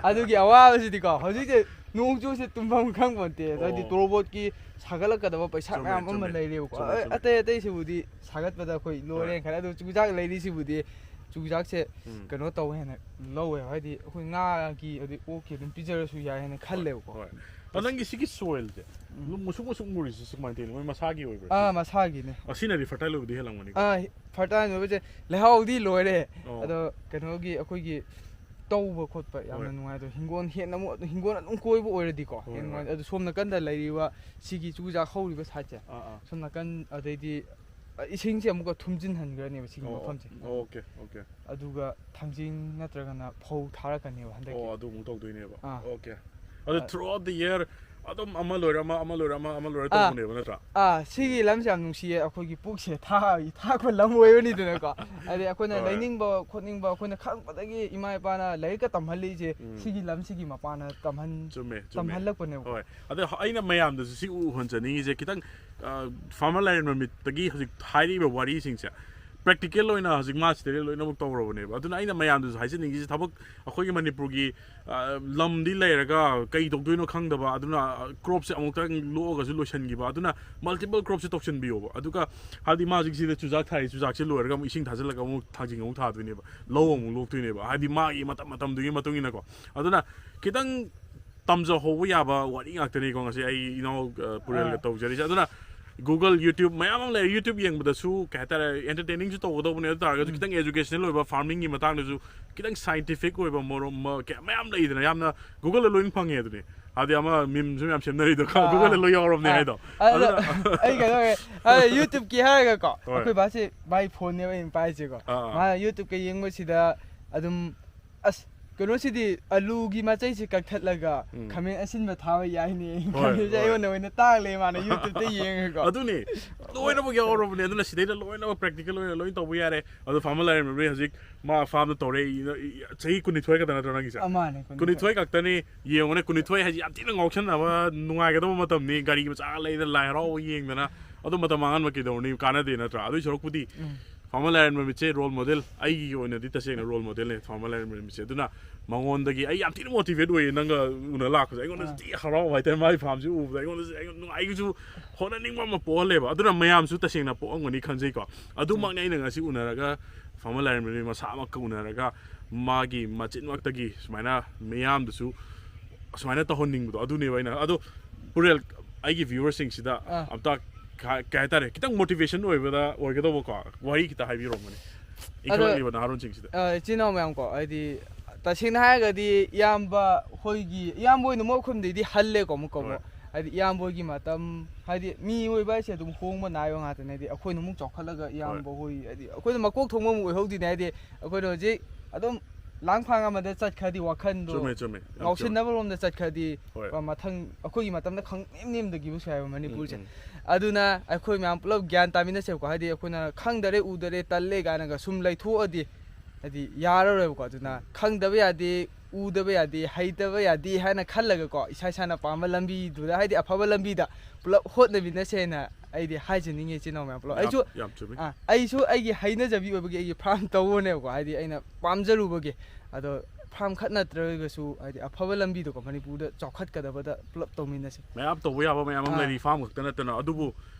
ꯑꯗꯨꯒꯤ ꯑꯋꯥꯕꯁꯤꯗꯤꯀꯣ, ꯍꯧꯖꯤꯛꯁꯦ ꯅꯣꯡ ꯆꯨꯁꯦ ꯇꯨꯝꯐꯝ ꯈꯪꯕ ꯅꯠꯇꯦ꯫ ꯍꯥꯏꯗꯤ ꯑꯣ꯫ ꯇꯣꯔꯣꯕꯣꯠꯀꯤ ꯁꯥꯒꯠꯂꯛꯀꯗꯕ ꯄꯩꯁꯥ ꯆꯨꯝꯃꯦ, ꯃꯌꯥꯝ ꯑꯃ ꯆꯨꯝꯃꯦ꯫ ꯂꯩꯔꯦꯕꯀꯣ꯫ ꯆꯨꯝꯃꯦ, ꯆꯨꯝꯃꯦ꯫ ꯑꯇꯩ ꯑꯇꯩꯁꯤꯕꯨꯗꯤ ꯁꯥꯒꯠꯄꯗ ꯑꯩꯈꯣꯏ ꯂꯣꯏꯔꯦ ꯍꯣꯏ꯫ ꯈꯜꯂꯦ꯫ ꯑꯗꯨ ꯆꯨꯖꯥꯛ ꯂꯩꯔꯤꯁꯤꯕꯨꯗꯤ, ꯆꯨꯖꯥꯛꯁꯦ ꯎꯝ꯫ ꯀꯩꯅꯣ ꯇꯧꯋꯦ ꯍꯥꯏꯅ ꯂꯧꯋꯦ꯫ ꯍꯥꯏꯗꯤ ꯑꯩꯈꯣꯏ ꯉꯥꯒꯤ ꯑꯗꯩ ꯑꯣꯛꯀꯤ ꯑꯗꯨꯝ ꯄꯤꯖꯔꯁꯨ ꯌꯥꯏ ꯍꯥꯏꯅ ꯈꯜꯂꯦꯕꯀꯣ꯫ ꯍꯣꯏ꯫ ꯑꯗꯣ ꯅꯪꯒꯤ ꯁꯤꯒꯤ soilꯁꯦ ꯎꯝ꯫ ꯑꯗꯨꯝ ꯃꯨꯁꯨꯛ ꯃꯨꯁꯨꯛ ꯃꯨꯔꯤꯁꯤ ꯁꯤ ꯀꯃꯥꯏꯅ ꯇꯧꯔꯤꯅꯣ? ꯃꯣꯏ ꯃꯁꯥꯒꯤ ꯑꯣꯏꯕ꯭ꯔꯥ? ꯑꯥ, ꯃꯁꯥꯒꯤꯅꯦ꯫ ꯑꯁꯤꯅꯗꯤ fertile ꯑꯣꯏꯕꯗꯤ ꯍꯦꯜꯂꯝꯒꯅꯤꯀꯣ? ꯑꯥ, fertile ꯑꯣꯏꯕꯁꯦ ꯂꯩꯍꯥꯎꯗꯤ ꯂꯣꯏꯔꯦ꯫ ꯑꯣ꯫ ꯑꯗꯣ ꯀꯩꯅꯣꯒꯤ ꯑꯩꯈꯣꯏꯒꯤ ꯇꯧꯕ ꯈꯣꯠꯄ ꯌꯥꯝꯅ ꯍꯣꯏ꯫ ꯅꯨꯡꯉꯥꯏꯇꯕ꯫ ꯍꯤꯡꯒꯣꯜ ꯍꯦꯟꯅ ꯑꯃꯨꯛ ꯍꯤꯡꯒꯣꯜ ꯑꯗꯨꯝ ꯀꯣꯏꯕ ꯑꯣꯏꯔꯗꯤꯀꯣ ꯍꯣꯏ, ꯍꯦꯟꯅ ꯍꯣꯏ꯫ ꯅꯨꯡꯉꯥꯏ꯫ ꯑꯗꯨ ꯁꯣꯝ ꯅꯥꯀꯟꯗ ꯂꯩꯔꯤꯕ ꯁꯤꯒꯤ ꯆꯨꯖꯥꯛ ꯍꯧꯔꯤꯕ sideꯁꯦ, ꯑꯥ, ꯑꯥ꯫ ꯁꯣꯝ ꯅꯥꯀꯟ ꯑꯗꯩꯗꯤ ꯏꯁꯤꯡꯁꯦ ꯑꯃꯨꯛꯀ ꯊꯨꯝꯖꯤꯟꯍꯟꯈ꯭ꯔꯅꯦꯕ ꯁꯤꯒꯤ ꯑꯣ, ꯃꯐꯝꯁꯦ꯫ okay, okay꯫ ꯑꯗꯨꯒ ꯊꯥꯡꯖꯤꯡ ꯅꯠꯇ꯭ꯔꯒꯅ ꯐꯧ ꯊꯥꯔꯛꯀꯅꯦꯕ ꯍꯟꯗꯛꯀꯤ꯫ ꯑꯣ, ꯑꯗꯨ ꯑꯃꯨꯛ ꯇꯧꯗꯣꯏꯅꯦꯕ꯫ ꯑꯥ꯫ Okay꯫ ꯑꯗꯣ ꯑꯥ꯫ Throughout the year ꯑꯗꯨꯝ ꯑꯃ ꯂꯣꯏꯔ ꯑꯃ, ꯑꯃ ꯂꯣꯏꯔ ꯑꯃ, ꯑꯃ ꯂꯣꯏꯔ ꯑꯥ꯫ ꯇꯧꯕꯅꯦꯕ ꯅꯠꯇ꯭ꯔꯥ? ꯑꯥ, ꯁꯤꯒꯤ ꯂꯝꯁꯦ ꯌꯥꯝ ꯅꯨꯡꯁꯤꯌꯦ꯫ ꯑꯩꯈꯣꯏꯒꯤ ꯄꯨꯛꯁꯦ ꯊꯥ-, ꯊꯥꯛꯄ ꯂꯝ ꯑꯣꯏꯕꯅꯤꯗꯅꯀꯣ꯫ ꯍꯥꯏꯗꯤ ꯑꯩꯈꯣꯏꯅ ꯍꯣꯏ꯫ ꯂꯩꯅꯤꯡꯕ ꯈꯣꯠꯅꯤꯡꯕ ꯑꯩꯈꯣꯏꯅ ꯈꯪꯕꯗꯒꯤ ꯏꯃꯥ ꯏꯄꯥꯅ ꯂꯥꯏꯔꯤꯛꯀ ꯇꯝꯍꯜꯂꯤꯁꯦ ꯎꯝ꯫ ꯁꯤꯒꯤ ꯂꯝꯁꯤꯒꯤ ꯃꯄꯥꯟꯅ ꯇꯝꯍꯟ-, ꯆꯨꯝꯃꯦ, ꯆꯨꯝꯃꯦ꯫ ꯇꯝꯍꯜꯂꯛꯄꯅꯦꯕ꯫ ꯍꯣꯏ꯫ ꯑꯗꯣ ꯑꯩꯅ ꯃꯌꯥꯝꯗꯁꯨ ꯁꯤ ꯎꯍꯟꯖꯅꯤꯡꯉꯤꯁꯦ ꯈꯤꯇꯪ, ꯑ, farmer ꯂꯥꯏꯔꯦꯟ ꯃꯃꯤꯠꯇꯒꯤ ꯍꯧꯖꯤꯛ ꯍꯥꯏꯔꯤꯕ ꯋꯥꯔꯤꯁꯤꯡꯁꯦ practical ꯑꯣꯏꯅ ꯍꯧꯖꯤꯛ ꯃꯥ ꯁꯤꯗꯩꯗ ꯂꯣꯏꯅꯃꯛ ꯇꯧꯔꯕꯅꯦꯕ꯫ ꯑꯗꯨꯅ ꯑꯩꯅ ꯃꯌꯥꯝꯗꯁꯨ ꯍꯥꯏꯖꯅꯤꯡꯉꯤꯁꯦ ꯊꯕꯛ ꯑꯩꯈꯣꯏꯒꯤ ꯃꯅꯤꯄꯨꯔꯒꯤ, ꯑ, ꯂꯝꯗꯤ ꯂꯩꯔꯒ ꯀꯩ ꯇꯧꯗꯣꯏꯅꯣ ꯈꯪꯗꯕ, ꯑꯗꯨꯅ, ꯑ, cropꯁꯦ ꯑꯃꯨꯛꯇꯪ ꯂꯣꯛꯑꯒꯁꯨ ꯂꯣꯏꯁꯤꯟꯈꯤꯕ, ꯑꯗꯨꯅ multiple cropꯁꯦ ꯇꯧꯁꯤꯟꯕꯤꯌꯣꯕ꯫ ꯑꯗꯨꯒ ꯍꯥꯏꯕꯗꯤ ꯃꯥ ꯍꯧꯖꯤꯛ ꯁꯤꯗ ꯆꯨꯖꯥꯛ ꯊꯥꯏ, ꯆꯨꯖꯥꯛꯁꯦ ꯂꯣꯏꯔꯒ ꯑꯃꯨꯛ ꯏꯁꯤꯡ ꯊꯥꯖꯤꯜꯂꯒ ꯑꯃꯨꯛ ꯊꯥꯡꯖꯤꯡ ꯑꯃꯨꯛ ꯊꯥꯗꯣꯏꯅꯦꯕ, ꯂꯧ ꯑꯃꯨꯛ ꯂꯣꯛꯇꯣꯏꯅꯦꯕ, ꯍꯥꯏꯗꯤ ꯃꯥꯒꯤ ꯃꯇꯝ ꯃꯇꯝꯗꯨꯒꯤ ꯃꯇꯨꯡ ꯏꯟꯅꯀꯣ꯫ ꯑꯗꯨꯅ ꯈꯤꯇꯪ ꯇꯝꯖꯍꯧꯕ ꯌꯥꯕ ꯋꯥꯔꯤ ꯉꯥꯛꯇꯅꯤꯀꯣ ꯉꯁꯤ ꯑꯩ ꯏꯅꯥꯎ, ꯑ, ꯄꯨꯔꯦꯜꯒ ꯑꯥ꯫ ꯇꯧꯖꯔꯤꯁꯦ꯫ ꯑꯗꯨꯅ Google, YouTube ꯃꯌꯥꯝ ꯑꯃ ꯂꯩꯔꯦ꯫ YouTube ꯌꯦꯡꯕꯗ ꯁꯨ ꯀꯩ ꯍꯥꯏꯇꯥꯔꯦ, entertainingꯁꯨ ꯇꯧꯒꯗꯧꯕꯅꯦ, ꯑꯗꯨ ꯇꯥꯔꯒꯁꯨ ꯎꯝ꯫ ꯈꯤꯇꯪ educational ꯑꯣꯏꯕ farmingꯒꯤ ꯃꯇꯥꯡꯗꯁꯨ ꯈꯤꯇꯪ scientific ꯑꯣꯏꯕ ꯃꯔꯣꯝ ꯑꯃ ꯀꯌꯥ ꯃꯌꯥꯝ ꯂꯩꯗꯅ, ꯌꯥꯝꯅ Googleꯗ ꯂꯣꯏꯅ ꯐꯪꯉꯦ꯫ ꯑꯗꯨꯅꯤ ꯍꯥꯏꯗꯤ ꯑꯃ memeꯁꯨ ꯌꯥꯝ ꯁꯦꯝꯅꯔꯤꯗꯣ ꯑꯥ, Googleꯗ ꯑꯥ꯫ ꯂꯣꯏ ꯌꯥꯎꯔꯕꯅꯦ ꯑꯥ, ꯍꯥꯏꯗꯣ꯫ ꯑꯗꯨꯗ ꯑꯗꯨꯅ ꯑꯩ ꯀꯩꯅꯣ ꯇꯧꯋꯦ, ꯑ, YouTubeꯀꯤ ꯍꯥꯏꯔꯒꯀꯣ, ꯍꯣꯏ꯫ ꯑꯩꯈꯣꯏ ꯕꯥꯁꯦ ꯃꯥꯏ phoneꯅꯦꯕ ꯑꯩꯅ ꯄꯥꯏꯁꯦꯀꯣ꯫ ꯑꯥ, ꯑꯥ꯫ ꯃꯥꯅ YouTubeꯀ ꯌꯦꯡꯕꯁꯤꯗ ꯑꯗꯨꯝ ꯑꯁ ꯀꯩꯅꯣꯁꯤꯗꯤ ꯑꯂꯨꯒꯤ ꯃꯆꯩꯁꯤ ꯀꯛꯊꯠꯂꯒ ꯎꯝ꯫ ꯈꯥꯃꯦꯟ ꯑꯁꯤꯟꯕ ꯊꯥꯕ ꯌꯥꯏꯅꯦ꯫ ꯍꯣꯏ, ꯈꯥꯃꯦꯟꯁꯦ ꯍꯣꯏ꯫ ꯑꯩꯉꯣꯟꯗ ꯑꯣꯏꯅ ꯇꯥꯛꯂꯦ ꯃꯥꯅ YouTube-ꯇ ꯌꯦꯡꯉꯒꯀꯣ꯫ ꯑꯗꯨꯅꯦ, ꯂꯣꯏꯅꯃꯛ ꯌꯥꯎꯔꯕꯅꯦ꯫ ꯑꯗꯨꯅ ꯁꯤꯗꯩꯗ ꯂꯣꯏꯅꯃꯛ practical ꯑꯣꯏꯅ ꯂꯣꯏ ꯇꯧꯕ ꯌꯥꯔꯦ꯫ ꯑꯗꯣ farmer ꯂꯥꯏꯔꯦꯝꯕꯤ ꯍꯧꯖꯤꯛ ꯃꯥ farm-ꯗ ꯇꯧꯔꯦ꯫ ꯏ-, ꯏ-, ꯆꯍꯤ ꯀꯨꯟꯅꯤꯊꯣꯏ ꯈꯛꯇ ꯅꯠꯇ꯭ꯔꯣ ꯅꯪꯒꯤꯁꯦ? ꯑ, ꯃꯥꯅꯦ, ꯀꯨꯟꯅꯤꯊꯣꯏ꯫ ꯀꯨꯟꯅꯤꯊꯣꯏ ꯈꯛꯇꯅꯤ꯫ ꯌꯦꯡꯉꯨꯅꯦ, ꯀꯨꯟꯅꯤꯊꯣꯏ ꯍꯥꯏꯁꯤ ꯌꯥꯝ ꯊꯤꯅ ꯉꯥꯎꯁꯟꯅꯕ ꯅꯨꯡꯉꯥꯏꯒꯗꯕ ꯃꯇꯝꯅꯤ꯫ ꯒꯥꯔꯤ ꯃꯆꯥ ꯂꯩꯗꯅ, ꯂꯥꯏ ꯍꯔꯥꯎꯕ ꯌꯦꯡꯗꯅ, ꯑꯗꯨ ꯃꯇꯝ ꯃꯥꯡꯍꯟꯕ ꯀꯩꯗꯧꯔꯨꯅꯤ? ꯀꯥꯟꯅꯗꯦ ꯅꯠꯇ꯭ꯔꯥ? ꯑꯗꯨꯏ ꯁꯔꯨꯛꯄꯨꯗꯤ ꯎꯝ꯫ farmer ꯂꯥꯏꯔꯦꯝꯕꯤꯁꯦ role model, ꯑꯩꯒꯤ ꯑꯣꯏꯅꯗꯤ ꯇꯁꯦꯡꯅ role model-ꯅꯦ farmer ꯂꯥꯏꯔꯦꯝꯕꯤꯁꯦ꯫ ꯑꯗꯨꯅ ꯃꯉꯣꯟꯗꯒꯤ ꯑꯩ ꯌꯥꯝ ꯊꯤꯅ motivate ꯑꯣꯏꯌꯦ ꯅꯪꯒ ꯎꯅ ꯂꯥꯛꯄꯁꯦ꯫ ꯑꯩꯉꯣꯟꯗꯁꯨ ꯑꯥ꯫ ꯊꯤ ꯍꯔꯥꯎꯕ ꯍꯥꯏꯇꯥꯔꯦ, ꯃꯥꯒꯤ farm-ꯁꯤ ꯎꯕꯗ ꯑꯩꯉꯣꯟꯗꯁꯨ, ꯑꯩꯉꯣꯟꯗ ꯅꯨꯡꯉꯥꯏ, ꯑꯩꯁꯨ ꯍꯣꯠꯅꯅꯤꯡꯕ ꯑꯃ ꯄꯣꯛꯍꯜꯂꯦꯕ꯫ ꯑꯗꯨꯅ ꯃꯌꯥꯝꯁꯨ ꯇꯁꯦꯡꯅ ꯄꯣꯛꯑꯝꯒꯅꯤ ꯈꯟꯖꯩꯀꯣ꯫ ꯑꯗꯨꯃꯛꯅꯤ ꯑꯩꯅ ꯉꯁꯤ ꯎꯅꯔꯒ farmer ꯂꯥꯏꯔꯦꯝꯕꯤ ꯃꯁꯥꯃꯛꯀ ꯎꯅꯔꯒ ꯃꯥꯒꯤ ꯃꯆꯤꯟꯃꯛꯇꯒꯤ ꯁꯨꯃꯥꯏꯅ ꯃꯤꯌꯥꯝꯗꯁꯨ ꯁꯨꯃꯥꯏꯅ ꯇꯧꯍꯟꯅꯤꯡꯕꯗꯣ ꯑꯗꯨꯅꯦꯕ ꯑꯩꯅ꯫ ꯑꯗꯣ ꯄꯨꯔꯦꯜ, ꯑꯩꯒꯤ viewer-ꯁꯤꯡꯁꯤꯗ ꯑꯥ꯫ ꯑꯝꯇ ꯀ-, ꯀꯩ ꯍꯥꯏꯇꯥꯔꯦ, ꯈꯤꯇꯪ motivation ꯑꯣꯏꯕꯗ ꯑꯣꯏꯒꯗꯧꯕꯀꯣ ꯋꯥꯔꯤ ꯈꯤꯇ ꯍꯥꯏꯕꯤꯔꯝꯕꯅꯦ, ꯑꯗꯣ, ꯏꯟꯈꯠꯂꯛꯂꯤꯕ ꯅꯍꯥꯔꯣꯟꯁꯤꯡꯁꯤꯗ꯫ ꯑ, ꯏꯆꯤꯟ ꯏꯅꯥꯎ ꯃꯌꯥꯝ ꯀꯣ, ꯍꯥꯏꯗꯤ ꯇꯁꯦꯡꯅ ꯍꯥꯏꯔꯒꯗꯤ ꯏꯌꯥꯝꯕ ꯍꯣꯏꯒꯤ, ꯏꯌꯥꯝꯕ ꯍꯣꯏꯅ ꯑꯃꯨꯛ ꯑꯩꯈꯣꯏꯗꯩꯗꯤ ꯍꯜꯂꯦꯀꯣ ꯑꯃꯨꯛꯀ ꯑꯃꯨꯛ꯫ ꯍꯣꯏ꯫ ꯍꯥꯏꯗꯤ ꯏꯌꯥꯝꯕ ꯍꯣꯏꯒꯤ ꯃꯇꯝ, ꯍꯥꯏꯗꯤ ꯃꯤꯑꯣꯏꯕ ꯍꯥꯏꯁꯦ ꯑꯗꯨꯝ ꯍꯣꯡꯕ ꯅꯥꯏꯕ ꯉꯥꯛꯇꯅꯦ꯫ ꯍꯥꯏꯗꯤ ꯑꯩꯈꯣꯏꯅ ꯑꯃꯨꯛ ꯆꯥꯎꯈꯠꯂꯒ ꯍꯣꯏ꯫ ꯏꯌꯥꯝꯕ ꯍꯣꯏ, ꯍꯥꯏꯗꯤ ꯑꯩꯈꯣꯏꯅ ꯃꯀꯣꯛ ꯊꯣꯡꯕ ꯑꯃꯨꯛ ꯑꯣꯏꯍꯧꯗꯣꯏꯅꯦ꯫ ꯍꯥꯏꯗꯤ ꯑꯩꯈꯣꯏꯅ ꯍꯧꯖꯤꯛ ꯑꯗꯨꯝ ꯂꯥꯡꯐꯥꯡ ꯑꯃꯗ ꯆꯠꯈ꯭ꯔꯗꯤ ꯋꯥꯈꯟꯗꯣ ꯆꯨꯝꯃꯦ, ꯆꯨꯝꯃꯦ꯫ ꯌꯥꯝ ꯆꯨꯝꯃꯦ꯫ ꯉꯥꯎꯁꯤꯟꯅꯕ ꯂꯣꯝꯗ ꯆꯠꯈ꯭ꯔꯗꯤ ꯍꯣꯏ꯫ ꯀꯣ ꯃꯊꯪ ꯑꯩꯈꯣꯏꯒꯤ ꯃꯇꯝꯗ ꯈꯪ ꯅꯦꯝ ꯅꯦꯝꯗꯈꯤꯕꯁꯨ ꯌꯥꯏꯕ ꯃꯅꯤꯄꯨꯔꯁꯦ꯫ ꯎꯝ, ꯎꯝ꯫ ꯑꯗꯨꯅ ꯑꯩꯈꯣꯏ ꯃꯌꯥꯝ ꯄꯨꯂꯞ ꯒ꯭ꯌꯥꯟ ꯇꯥꯃꯤꯟꯅꯁꯦꯕꯀꯣ꯫ ꯍꯥꯏꯗꯤ ꯑꯩꯈꯣꯏꯅ ꯈꯪꯗꯔꯦ, ꯎꯗꯔꯦ, ꯇꯜꯂꯦ ꯀꯥꯏꯅꯒ ꯁꯨꯝ ꯂꯩꯊꯣꯛꯑꯗꯤ ꯍꯥꯏꯗꯤ ꯌꯥꯔꯔꯣꯏꯕꯀꯣ꯫ ꯑꯗꯨꯅ ꯎꯝ꯫ ꯈꯪꯗꯕ ꯌꯥꯗꯦ, ꯎꯗꯕ ꯌꯥꯗꯦ, ꯍꯩꯇꯕ ꯌꯥꯗꯦ ꯍꯥꯏꯅ ꯈꯜꯂꯒꯀꯣ, ꯏꯁꯥ ꯏꯁꯥꯅ ꯄꯥꯝꯕ ꯂꯝꯕꯤꯗꯨꯗ, ꯍꯥꯏꯗꯤ ꯑꯐꯕ ꯂꯝꯕꯤꯗ ꯄꯨꯂꯞ ꯍꯣꯠꯅꯃꯤꯟꯅꯁꯦꯅ ꯑꯩꯗꯤ ꯍꯥꯏꯖꯅꯤꯡꯉꯤ ꯏꯆꯤꯟ ꯏꯅꯥꯎ ꯃꯌꯥꯝ ꯄꯨꯂꯞ꯫ ꯌꯥꯝ, ꯑꯩꯁꯨ, ꯌꯥꯝ ꯆꯨꯝꯃꯤ꯫ ꯑꯥ, ꯑꯩꯁꯨ ꯑꯩꯒꯤ ꯍꯩꯅꯖꯕꯤ ꯑꯣꯏꯕꯒꯤ ꯑꯩꯒꯤ farm ꯇꯧꯕꯅꯦꯕꯀꯣ, ꯍꯥꯏꯗꯤ ꯑꯩꯅ ꯄꯥꯝꯖꯔꯨꯕꯒꯤ꯫ ꯑꯗꯣ farm ꯈꯛ ꯅꯠꯇ꯭ꯔꯒꯁꯨ ꯍꯥꯏꯗꯤ ꯑꯐꯕ ꯂꯝꯕꯤꯗꯀꯣ ꯃꯅꯤꯄꯨꯔꯗ ꯆꯥꯎꯈꯠꯀꯗꯕꯗ ꯄꯨꯂꯞ ꯇꯧꯃꯤꯟꯅꯁꯦ꯫ ꯃꯌꯥꯝ ꯇꯧꯕ ꯌꯥꯕ ꯃꯌꯥꯝ ꯑꯃ ꯑꯥ꯫ ꯂꯩꯔꯤ, farm ꯈꯛꯇ ꯅꯠꯇꯅ꯫ ꯑꯗꯨꯕꯨ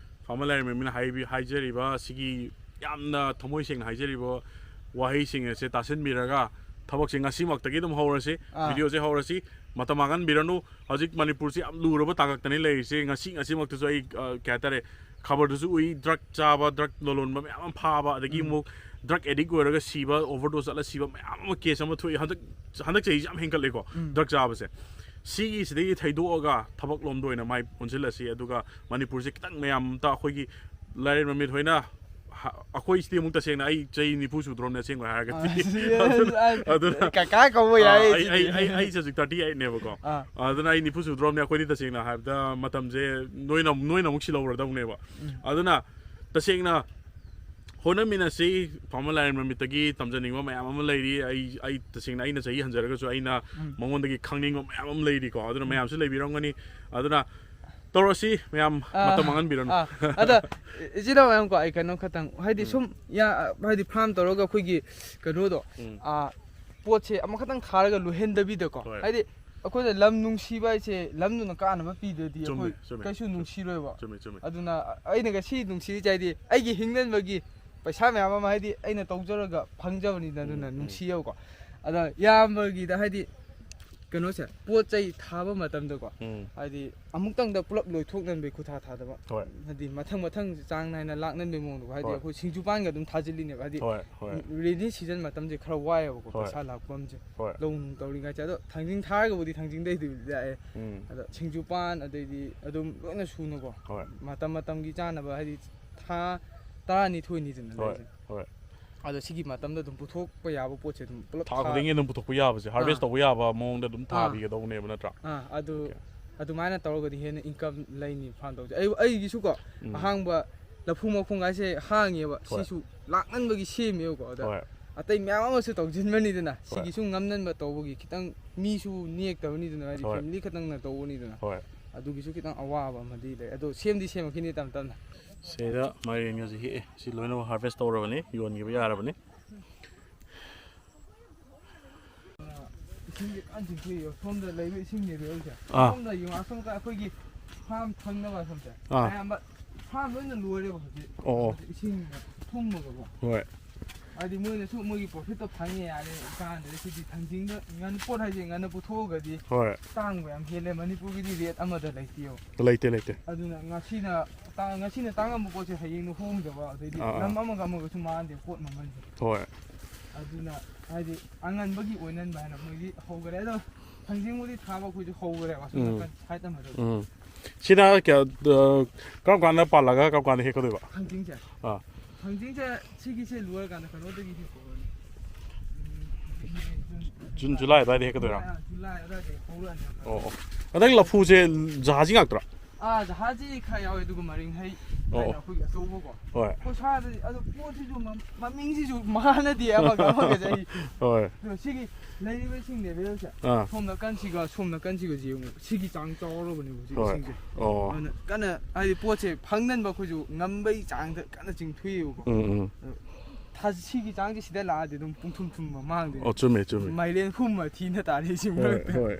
farmer ꯂꯥꯏꯔꯦꯝꯕꯤꯅ ꯍꯥꯏꯕꯤ-, ꯍꯥꯏꯖꯔꯤꯕ ꯁꯤꯒꯤ ꯌꯥꯝꯅ ꯊꯃꯣꯏ ꯁꯦꯡꯅ ꯍꯥꯏꯖꯔꯤꯕ ꯋꯥꯍꯩꯁꯤꯡ ꯑꯁꯦ ꯇꯥꯁꯤꯟꯕꯤꯔꯒ ꯊꯕꯛꯁꯦ ꯉꯁꯤꯃꯛꯇꯒꯤ ꯑꯗꯨꯝ ꯍꯧꯔꯁꯤ, ꯑꯥ꯫ Video-ꯁꯦ ꯍꯧꯔꯁꯤ, ꯃꯇꯝ ꯃꯥꯡꯍꯟꯕꯤꯔꯅꯨ꯫ ꯍꯧꯖꯤꯛ ꯃꯅꯤꯄꯨꯔꯁꯤ ꯌꯥꯝ ꯂꯨꯔꯕ ꯇꯥꯡꯀꯛꯇꯅꯤ ꯂꯩꯔꯤꯁꯦ꯫ ꯉꯁꯤ, ꯉꯁꯤꯃꯛꯇꯁꯨ ꯑꯩ, ꯑ, ꯀꯩ ꯍꯥꯏꯇꯥꯔꯦ, ꯈꯕꯔꯗꯁꯨ ꯎꯏ, drug ꯆꯥꯕ, drug ꯂꯂꯣꯟꯕ ꯃꯌꯥꯝ ꯑꯃ ꯐꯥꯕ, ꯑꯗꯒꯤ ꯎꯝ꯫ ꯑꯃꯨꯛ drug addict ꯑꯣꯏꯔꯒ ꯁꯤꯕ, overdose ꯆꯠꯂ ꯁꯤꯕ ꯃꯌꯥꯝ ꯑꯃ case ꯑꯃ ꯊꯣꯛꯏ꯫ ꯍꯟꯗꯛ, ꯍꯟꯗꯛ ꯆꯍꯤꯁꯤ ꯌꯥꯝ ꯍꯦꯟꯒꯠꯂꯦꯀꯣ, ꯎꯝ꯫ Drug ꯆꯥꯕꯁꯦ꯫ ꯁꯤꯒꯤꯁꯤꯗꯒꯤ ꯊꯩꯗꯣꯛꯑꯒ ꯊꯕꯛ ꯂꯣꯝꯗ ꯑꯣꯏꯅ ꯃꯥꯏ ꯑꯣꯟꯁꯤꯜꯂꯁꯤ, ꯑꯗꯨꯒ ꯃꯅꯤꯄꯨꯔꯁꯦ ꯈꯤꯇꯪ ꯃꯌꯥꯝ ꯑꯝꯇ ꯑꯩꯈꯣꯏꯒꯤ ꯂꯥꯏꯔꯦꯟ ꯃꯃꯤꯠ ꯍꯣꯏꯅ ꯍ-, ꯑꯩꯈꯣꯏ ꯁꯤꯗꯤ ꯑꯃꯨꯛ ꯇꯁꯦꯡꯅ ꯑꯩ ꯆꯍꯤ ꯅꯤꯐꯨ ꯁꯨꯗ꯭ꯔꯣꯝꯅꯦ, ꯑꯁꯦꯡꯕ ꯍꯥꯏꯔꯒꯗꯤ꯫ ꯑꯥ, ꯑꯗꯨꯅ ꯀꯀꯥ ꯀꯧꯕ ꯑꯥ, ꯌꯥꯏ ꯑꯩ ꯁꯤꯗꯤ꯫ ꯑꯩ ꯑꯩ ꯑꯩ ꯍꯧꯖꯤꯛ ꯊꯥꯔꯇꯤ ꯑꯩꯠꯅꯦꯕꯀꯣ꯫ ꯑꯥ, ꯑꯗꯨꯅ ꯑꯩ ꯅꯤꯐꯨ ꯁꯨꯗ꯭ꯔꯣꯝꯅꯦ꯫ ꯑꯩꯈꯣꯏꯗꯤ ꯇꯁꯦꯡꯅ ꯍꯥꯏꯕꯗ ꯃꯇꯝꯁꯦ ꯅꯣꯏꯅ ꯅꯣꯏꯅ ꯑꯃꯨꯛ ꯁꯤꯜꯍꯧꯔꯗꯧꯅꯦꯕ꯫ ꯎꯝ, ꯑꯗꯨꯅ ꯇꯁꯦꯡꯅ ꯍꯣꯠꯅꯃꯤꯟꯅꯁꯤ꯫ ꯐꯥꯃ ꯂꯥꯏꯔꯦꯟ ꯃꯃꯤꯠꯇꯒꯤ ꯇꯝꯖꯅꯤꯡꯕ ꯃꯌꯥꯝ ꯑꯃ ꯂꯩꯔꯤ꯫ ꯑꯩ ꯑꯩ ꯇꯁꯦꯡꯅ ꯑꯩꯅ ꯆꯍꯤ ꯍꯟꯖꯔꯒꯁꯨ ꯑꯩꯅ ꯎꯝ, ꯃꯉꯣꯟꯗꯒꯤ ꯈꯪꯅꯤꯡꯕ ꯃꯌꯥꯝ ꯑꯃ ꯂꯩꯔꯤꯀꯣ꯫ ꯑꯗꯨꯅ ꯎꯝ꯫ ꯃꯌꯥꯝꯁꯨ ꯂꯩꯕꯤꯔꯝꯒꯅꯤ꯫ ꯑꯗꯨꯅ ꯇꯧꯔꯁꯤ ꯃꯌꯥꯝ, ꯑꯥ, ꯃꯇꯝ ꯃꯥꯡꯍꯟꯕꯤꯔꯅꯨ꯫ ꯑꯥ, ꯑꯗ ꯏꯆꯤꯜ ꯏꯅꯥꯎ ꯃꯌꯥꯝꯀꯣ, ꯑꯩ ꯀꯩꯅꯣ ꯈꯇꯪ, ꯍꯥꯏꯗꯤ ꯎꯝ꯫ ꯁꯨꯝ ꯌꯥ-, ꯍꯥꯏꯗꯤ ꯐꯥꯔꯝ ꯇꯧꯔꯒ ꯑꯩꯈꯣꯏꯒꯤ ꯀꯩꯅꯣꯗꯣ, ꯎꯝ꯫ ꯑꯥ, ꯄꯣꯠꯁꯦ ꯑꯃꯈꯛꯇꯪ ꯊꯥꯔꯒ ꯂꯣꯏꯍꯟꯗꯕꯤꯗꯀꯣ, ꯍꯣꯏ꯫ ꯍꯥꯏꯗꯤ ꯑꯩꯈꯣꯏꯅ ꯂꯝ ꯅꯨꯡꯁꯤꯕ ꯍꯥꯏꯁꯦ ꯂꯝꯗꯨꯅ ꯀꯥꯟꯅꯕ ꯄꯤꯗ꯭ꯔꯗꯤ ꯆꯨꯝꯃꯤ, ꯑꯩꯈꯣꯏ ꯆꯨꯝꯃꯤ, ꯀꯩꯁꯨ ꯆꯨꯝꯃꯤ꯫ ꯅꯨꯡꯁꯤꯔꯣꯏꯕ꯫ ꯆꯨꯝꯃꯤ, ꯆꯨꯝꯃꯤ꯫ ꯑꯗꯨꯅ ꯑꯩꯅꯒ ꯁꯤ ꯅꯨꯡꯁꯤꯔꯤꯁꯦ ꯍꯥꯏꯗꯤ ꯑꯩꯒꯤ ꯍꯤꯡꯅꯕꯒꯤ ꯄꯩꯁꯥ ꯃꯌꯥꯝ ꯑꯃ ꯍꯥꯏꯗꯤ ꯑꯩꯅ ꯇꯧꯖꯔꯒ ꯐꯪꯖꯕꯅꯤꯗꯅ, ꯑꯗꯨꯅ ꯎꯝ, ꯎꯝ꯫ ꯅꯨꯡꯁꯤꯌꯦꯕꯀꯣ꯫ ꯑꯗ ꯏꯌꯥꯝꯕꯒꯤꯗ ꯍꯥꯏꯗꯤ ꯀꯩꯅꯣꯁꯦ, ꯄꯣꯠ ꯆꯩ ꯊꯥꯕ ꯃꯇꯝꯗꯀꯣ, ꯎꯝ꯫ ꯍꯥꯏꯗꯤ ꯑꯃꯨꯛꯇꯪꯗ ꯄꯨꯂꯞ ꯂꯣꯏꯊꯣꯛꯅꯟꯕꯩ ꯈꯨꯊꯥ ꯊꯥꯗꯕ, ꯍꯣꯏ꯫ ꯍꯥꯏꯗꯤ ꯃꯊꯪ ꯃꯊꯪ ꯆꯥꯡ ꯅꯥꯏꯅ ꯂꯥꯛꯅꯟꯕꯩ ꯃꯑꯣꯡꯗꯀꯣ, ꯍꯥꯏꯗꯤ ꯍꯣꯏ꯫ ꯑꯩꯈꯣꯏ ꯁꯤꯡꯖꯨꯄꯥꯟꯒ ꯑꯗꯨꯝ ꯊꯥꯖꯤꯜꯂꯤꯅꯦꯕ, ꯍꯥꯏꯗꯤ ꯍꯣꯏ, ꯍꯣꯏ꯫ ꯔꯦꯅꯤ ꯁꯤꯖꯟ ꯃꯇꯝꯁꯦ ꯈꯔ ꯋꯥꯏꯑꯦꯕꯀꯣ, ꯍꯣꯏ꯫ ꯄꯩꯁꯥ ꯂꯥꯛꯄ ꯑꯃꯁꯦ꯫ ꯍꯣꯏ꯫ ꯂꯧ ꯅꯨꯡ ꯇꯧꯔꯤꯉꯩꯁꯦ꯫ ꯑꯗꯣ ꯊꯥꯡꯖꯤꯡ ꯊꯥꯔꯒꯕꯨꯗꯤ ꯊꯥꯡꯖꯤꯡꯗꯩꯗꯤ ꯂꯥꯛꯑꯦ꯫ ꯎꯝ꯫ ꯑꯗꯣ ꯁꯤꯡꯖꯨꯄꯥꯟ ꯑꯗꯩꯗꯤ ꯑꯗꯨꯝ ꯂꯣꯏꯅ ꯁꯨꯅꯀꯣ, ꯍꯣꯏ꯫ ꯃꯇꯝ ꯃꯇꯝꯒꯤ ꯆꯥꯅꯕ, ꯍꯥꯏꯗꯤ ꯊꯥ ꯇꯔꯥꯅꯤꯊꯣꯏꯅꯤꯗꯅ ꯍꯣꯏ, ꯂꯩꯔꯤꯁꯦ꯫ ꯍꯣꯏ꯫ ꯑꯗꯣ ꯁꯤꯒꯤ ꯃꯇꯝꯗ ꯑꯗꯨꯝ ꯄꯨꯊꯣꯛꯄ ꯌꯥꯕ ꯄꯣꯠꯁꯦ ꯑꯗꯨꯝ ꯄꯨꯂꯞ ꯊꯥ ꯊꯥ-, ꯈꯨꯗꯤꯡꯒꯤ ꯑꯗꯨꯝ ꯄꯨꯊꯣꯛꯄ ꯌꯥꯕꯁꯦ, ꯍꯥꯔꯚꯦꯁ ꯑꯥ꯫ ꯇꯧꯕ ꯌꯥꯕ ꯃꯑꯣꯡꯗ ꯑꯗꯨꯝ ꯑꯥ꯫ ꯊꯥꯕꯤꯒꯗꯧꯕꯅꯦꯕ, ꯅꯠꯇ꯭ꯔꯥ? ꯑꯥ, ꯑꯗꯨ ꯑꯣꯀꯦ꯫ ꯑꯗꯨꯃꯥꯏꯅ ꯇꯧꯔꯒꯗꯤ ꯍꯦꯟꯅ ꯏꯟꯀꯝ ꯂꯩꯅꯤ ꯐꯥꯔꯝ ꯇꯧꯕꯁꯦ꯫ ꯑꯩ, ꯑꯩꯒꯤꯁꯨꯀꯣ ꯎꯝ꯫ ꯑꯍꯥꯡꯕ ꯂꯐꯨ ꯃꯈꯣꯡ ꯍꯥꯏꯁꯦ ꯍꯥꯡꯉꯦꯕ, ꯍꯣꯏ꯫ ꯁꯤꯁꯨ ꯂꯥꯛꯅꯟꯕꯒꯤ ꯁꯦꯝꯃꯦꯕꯀꯣ꯫ ꯑꯗ ꯍꯣꯏ꯫ ꯑꯇꯩ ꯃꯌꯥꯝ ꯑꯃꯁꯨ ꯇꯧꯁꯤꯟꯕꯅꯤꯗꯅ, ꯍꯣꯏ꯫ ꯁꯤꯒꯤꯁꯨ ꯉꯝꯅꯟꯕ ꯇꯧꯕꯒꯤ ꯈꯤꯇꯪ ꯃꯤꯁꯨ ꯅꯦꯛꯇꯕꯅꯤꯗꯅ, ꯍꯥꯏꯗꯤ ꯍꯣꯏ꯫ ꯐꯦꯃꯤꯂꯤ ꯈꯛꯇꯪꯅ ꯇꯧꯕꯅꯤꯗꯅ꯫ ꯍꯣꯏ꯫ ꯑꯗꯨꯒꯤꯁꯨ ꯈꯤꯇꯪ ꯑꯋꯥꯕ ꯑꯃꯗꯤ ꯂꯩ, ꯑꯗꯣ ꯁꯦꯝꯗꯤ ꯁꯦꯝꯃꯛꯈꯤꯅꯤ ꯇꯞ ꯇꯞꯅ꯫ ꯁꯤꯗ ꯃꯥꯏꯔꯦꯟꯒꯁꯦ ꯍꯦꯛꯑꯦ꯫ ꯁꯤ ꯂꯣꯏꯅꯃꯛ ꯍꯥꯔꯚꯦꯁ ꯇꯧꯔꯕꯅꯤ, ꯌꯣꯟꯈꯤꯕ ꯌꯥꯔꯕꯅꯤ꯫ ꯏꯁꯤꯡꯁꯦ ꯀꯟꯅ ꯆꯤꯡꯊꯣꯛꯏ꯫ ꯁꯣꯝꯗ ꯂꯩꯕ ꯏꯁꯤꯡꯅꯦꯕ ꯑꯩꯁꯦ꯫ ꯑꯥ꯫ ꯁꯣꯝꯗ ꯌꯦꯡꯉꯣ, ꯑꯁꯣꯝ ꯀ-, ꯑꯩꯈꯣꯏꯒꯤ ꯐꯥꯔꯝ ꯊꯪꯅꯕ ꯑꯁꯣꯝꯁꯦ꯫ ꯑꯥ꯫ ꯑꯌꯥꯝꯕ ꯐꯥꯔꯝ ꯂꯣꯏꯅ ꯂꯣꯏꯔꯦꯕ ꯍꯧꯖꯤꯛ꯫ ꯑꯣ, ꯑꯣ꯫ ꯏꯁꯤꯡ ꯊꯨꯝꯃꯒꯀꯣ꯫ ꯍꯣꯏ꯫ ꯍꯥꯏꯗꯤ ꯃꯣꯏꯅꯁꯨ ꯃꯣꯏꯒꯤ ꯄ꯭ꯔꯣꯐꯤꯠꯇꯣ ꯐꯪꯉꯦ ꯌꯥꯔꯦ꯫ ꯀꯥꯟꯗꯦ ꯁꯤꯗꯤ ꯊꯥꯡꯖꯤꯡꯗ ꯉꯟꯅ ꯄꯣꯠ ꯍꯥꯏꯁꯦ ꯉꯟꯅ ꯄꯨꯊꯣꯛꯑꯒꯗꯤ ꯍꯣꯏ꯫ ꯇꯥꯡꯕ ꯌꯥꯝ ꯍꯦꯜꯂꯦ꯫ ꯃꯅꯤꯄꯨꯔꯒꯤꯗꯤ ꯔꯦꯠ ꯑꯃꯗ ꯂꯩꯇꯦꯕ꯫ ꯂꯩꯇꯦ, ꯂꯩꯇꯦ꯫ ꯑꯗꯨꯅ ꯉꯁꯤꯅ ꯇꯥꯡ-, ꯉꯁꯤꯅ ꯇꯥꯡꯉꯝꯕ ꯄꯣꯠꯁꯦ ꯍꯌꯦꯡꯅ ꯍꯣꯡꯗꯕ, ꯑꯗꯩꯗꯤ ꯑꯥ, ꯑꯥ꯫ ꯂꯝ ꯑꯃꯒ ꯑꯃꯒꯁꯨ ꯃꯥꯟꯅꯗꯦ ꯄꯣꯠ ꯃꯃꯜꯁꯦ꯫ ꯍꯣꯏ꯫ ꯑꯗꯨꯅ ꯍꯥꯏꯗꯤ ꯑꯉꯟꯕꯒꯤ ꯑꯣꯏꯅꯟꯕ ꯍꯥꯏꯅ ꯃꯣꯏꯗꯤ ꯍꯧꯈꯔꯦ꯫ ꯑꯗꯣ ꯊꯥꯡꯖꯤꯡꯕꯨꯗꯤ ꯊꯥꯕ ꯑꯩꯈꯣꯏꯁꯨ ꯍꯧꯈꯔꯦꯕ ꯑꯁꯣꯝ ꯎꯝ꯫ ꯅꯥꯀꯟ ꯁꯥꯏꯠ ꯑꯃꯗ꯫ ꯎꯝ꯫ ꯁꯤꯅ ꯀꯌꯥ, ꯑ, ꯀꯔꯝ ꯀꯥꯟꯗ ꯄꯥꯜꯂꯒ ꯀꯔꯝ ꯀꯥꯟꯗ ꯍꯦꯛꯀꯗꯣꯏꯕ? ꯊꯥꯡꯖꯤꯡꯁꯦ ꯑꯥ꯫ ꯊꯥꯡꯖꯤꯡꯁꯦ ꯁꯤꯒꯤꯁꯦ ꯂꯣꯏꯔꯀꯥꯟꯗ ꯀꯩꯅꯣꯗꯒꯤ ꯍꯦꯛꯄ ꯍꯧꯔꯅꯤ꯫ ꯖꯨꯟ ꯖꯨꯂꯥꯏ ꯑꯗꯨꯋꯥꯏꯗ ꯍꯦꯛꯀꯗꯣꯏꯔꯥ? ꯖꯨꯂꯥꯏ ꯑꯗꯨꯋꯥꯏꯗꯒꯤ ꯍꯧꯔꯛꯑꯅꯤ꯫ ꯑꯣ ꯑꯣ ꯍꯟꯗꯛ ꯂꯐꯨꯁꯦ ꯖꯍꯥꯖꯤ ꯉꯥꯛꯇ꯭ꯔꯥ? ꯑꯥ, ꯖꯍꯥꯖꯤ ꯈꯔ ꯌꯥꯎꯋꯦ, ꯑꯗꯨꯒ ꯃꯔꯤꯡ ꯍꯩ ꯑꯣ꯫ ꯍꯥꯏꯅ ꯑꯩꯈꯣꯏꯒꯤ ꯑꯆꯧꯕꯀꯣ꯫ ꯍꯣꯏ ꯑꯩꯈꯣꯏ ꯁ꯭ꯋꯥꯏꯗꯗꯤ ꯑꯗꯣ ꯄꯣꯠꯁꯤꯁꯨ ꯃ- ꯃꯃꯤꯡꯁꯤꯁꯨ ꯃꯥꯟꯅꯗꯦ ꯑꯃꯒ ꯑꯃꯒꯁꯦ ꯑꯩ꯫ ꯍꯣꯏ꯫ ꯑꯗꯣ ꯁꯤꯒꯤ ꯂꯩꯔꯤꯕ ꯏꯁꯤꯡ ꯂꯦꯚꯦꯜꯁꯦ ꯑꯥ꯫ ꯁꯣꯝ ꯅꯥꯀꯟꯁꯤꯒ ꯁꯣꯝ ꯅꯥꯀꯟꯁꯤꯒꯁꯦ ꯌꯦꯡꯉꯨ, ꯁꯤꯒꯤ ꯆꯥꯡ ꯆꯥꯎꯔꯕꯅꯦꯕ ꯍꯧꯖꯤꯛ ꯍꯣꯏ꯫ ꯏꯁꯤꯡꯁꯦ꯫ ꯑꯣ꯫ ꯑꯗꯨꯅ ꯀꯟꯅ ꯍꯥꯏꯗꯤ ꯄꯣꯠꯁꯦ ꯐꯪꯅꯅꯕ ꯑꯩꯈꯣꯏꯁꯨ ꯉꯝꯕꯩ ꯆꯥꯡꯗ ꯀꯟꯅ ꯆꯤꯡꯊꯣꯛꯑꯦꯕꯀꯣ꯫ ꯎꯝ ꯎꯝ꯫ ꯊꯥ ꯁꯤꯒꯤ ꯆꯥꯡꯁꯦ ꯁꯤꯗ ꯂꯥꯛꯑꯗꯤ ꯑꯗꯨꯝ ꯄꯨꯡꯊꯨꯝ ꯊꯨꯝꯕ ꯃꯥꯡꯗꯣꯏꯅꯦ꯫ ꯑꯣ ꯆꯨꯝꯃꯦ ꯆꯨꯝꯃꯦ꯫ ꯃꯥꯏꯂꯦꯟ ꯍꯨꯝꯃ ꯊꯤꯅ ꯇꯥꯔꯦ ꯁꯤ ꯍꯣꯏ ꯃꯔꯛꯇ꯫ ꯍꯣꯏ꯫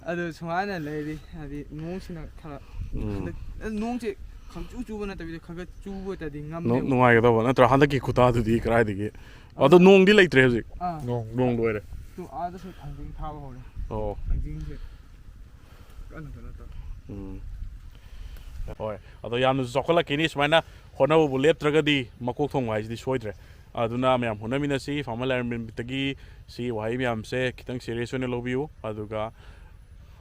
ꯑꯗꯣ ꯁꯨꯃꯥꯏꯅ ꯂꯩꯔꯤ, ꯍꯥꯏꯗꯤ ꯅꯣꯡꯁꯤꯅ ꯈꯔ ꯎꯝ꯫ ꯍꯟꯗꯛ ꯑ, ꯅꯣꯡꯁꯦ ꯈꯪꯆꯨ ꯆꯨꯕ ꯅꯠꯇꯕꯤꯗ ꯈꯔ ꯈꯔ ꯆꯨꯕ ꯑꯣꯏꯇꯥꯔꯗꯤ ꯅꯨꯡ- ꯉꯝꯃꯦꯕ꯫ ꯅꯨꯡꯉꯥꯏꯒꯗꯕ ꯅꯠꯇ꯭ꯔꯥ? ꯍꯟꯗꯛꯀꯤ ꯈꯨꯇꯥꯗꯨꯗꯤ ꯀꯗꯥꯏꯗꯒꯤ? ꯑꯗꯣ ꯅꯣꯡꯗꯤ ꯂꯩꯇ꯭ꯔꯦ ꯍꯧꯖꯤꯛ꯫ ꯑꯥ꯫ ꯅꯣꯡ ꯅꯣꯡ ꯂꯣꯏꯔꯦ꯫ ꯇꯨ ꯑꯥꯗꯁꯨ ꯊꯥꯡꯖꯤꯡ ꯊꯥꯕ ꯍꯧꯔꯦ꯫ ꯑꯣ꯫ ꯊꯥꯡꯖꯤꯡꯁꯦ ꯀꯟꯅ ꯀꯩꯅꯣ ꯇꯧ꯫ ꯎꯝ꯫ ꯍꯣꯏ꯫ ꯑꯗꯣ ꯌꯥꯝꯅꯁꯨ ꯆꯥꯎꯈꯠꯂꯛꯈꯤꯅꯤ ꯁꯨꯃꯥꯏꯅ ꯍꯣꯠꯅꯕꯕꯨ ꯂꯦꯞꯇ꯭ꯔꯒꯗꯤ ꯃꯀꯣꯛ ꯊꯣꯡꯕ ꯍꯥꯏꯁꯤꯗꯤ ꯁꯣꯏꯗ꯭ꯔꯦ꯫ ꯑꯗꯨꯅ ꯃꯌꯥꯝ ꯍꯣꯠꯅꯃꯤꯟꯅꯁꯤ꯫ ꯐꯥꯔꯃꯔ ꯂꯥꯏꯔꯦꯝꯕꯤꯇꯒꯤ ꯁꯤ ꯋꯥꯍꯩ ꯃꯌꯥꯝꯁꯦ ꯈꯤꯇꯪ ꯁꯦꯔꯤꯌꯁ ꯑꯣꯏꯅ ꯂꯧꯕꯤꯌꯨ꯫ ꯑꯗꯨꯒ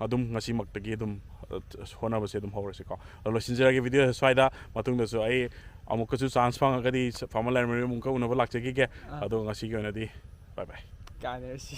ꯑꯗꯨꯝ ꯉꯁꯤꯃꯛꯇꯒꯤ ꯑꯗꯨꯝ ꯑ, ꯍꯣꯠꯅꯕꯁꯦ ꯑꯗꯨꯝ ꯍꯧꯔꯁꯤꯀꯣ꯫ ꯑꯗꯣ ꯂꯣꯏꯁꯤꯟꯖꯔꯒꯦ ꯚꯤꯗꯤꯑꯣꯁꯦ ꯁ꯭ꯋꯥꯏꯗ꯫ ꯃꯇꯨꯡꯗꯁꯨ ꯑꯩ ꯑꯃꯨꯛꯀꯁꯨ ꯆꯥꯟꯁ ꯐꯪꯉꯒꯗꯤ ꯐꯥꯔꯃꯔ ꯂꯥꯏꯔꯦꯝꯕꯤ ꯑꯃꯨꯛꯀ ꯎꯅꯕ ꯂꯥꯛꯆꯈꯤꯒꯦ꯫ ꯑꯥ꯫ ꯑꯗꯣ ꯉꯁꯤꯒꯤ ꯑꯣꯏꯅꯗꯤ ꯕꯥꯏ ꯕꯥꯏ꯫ ꯀꯥꯟꯅꯔꯁꯤ꯫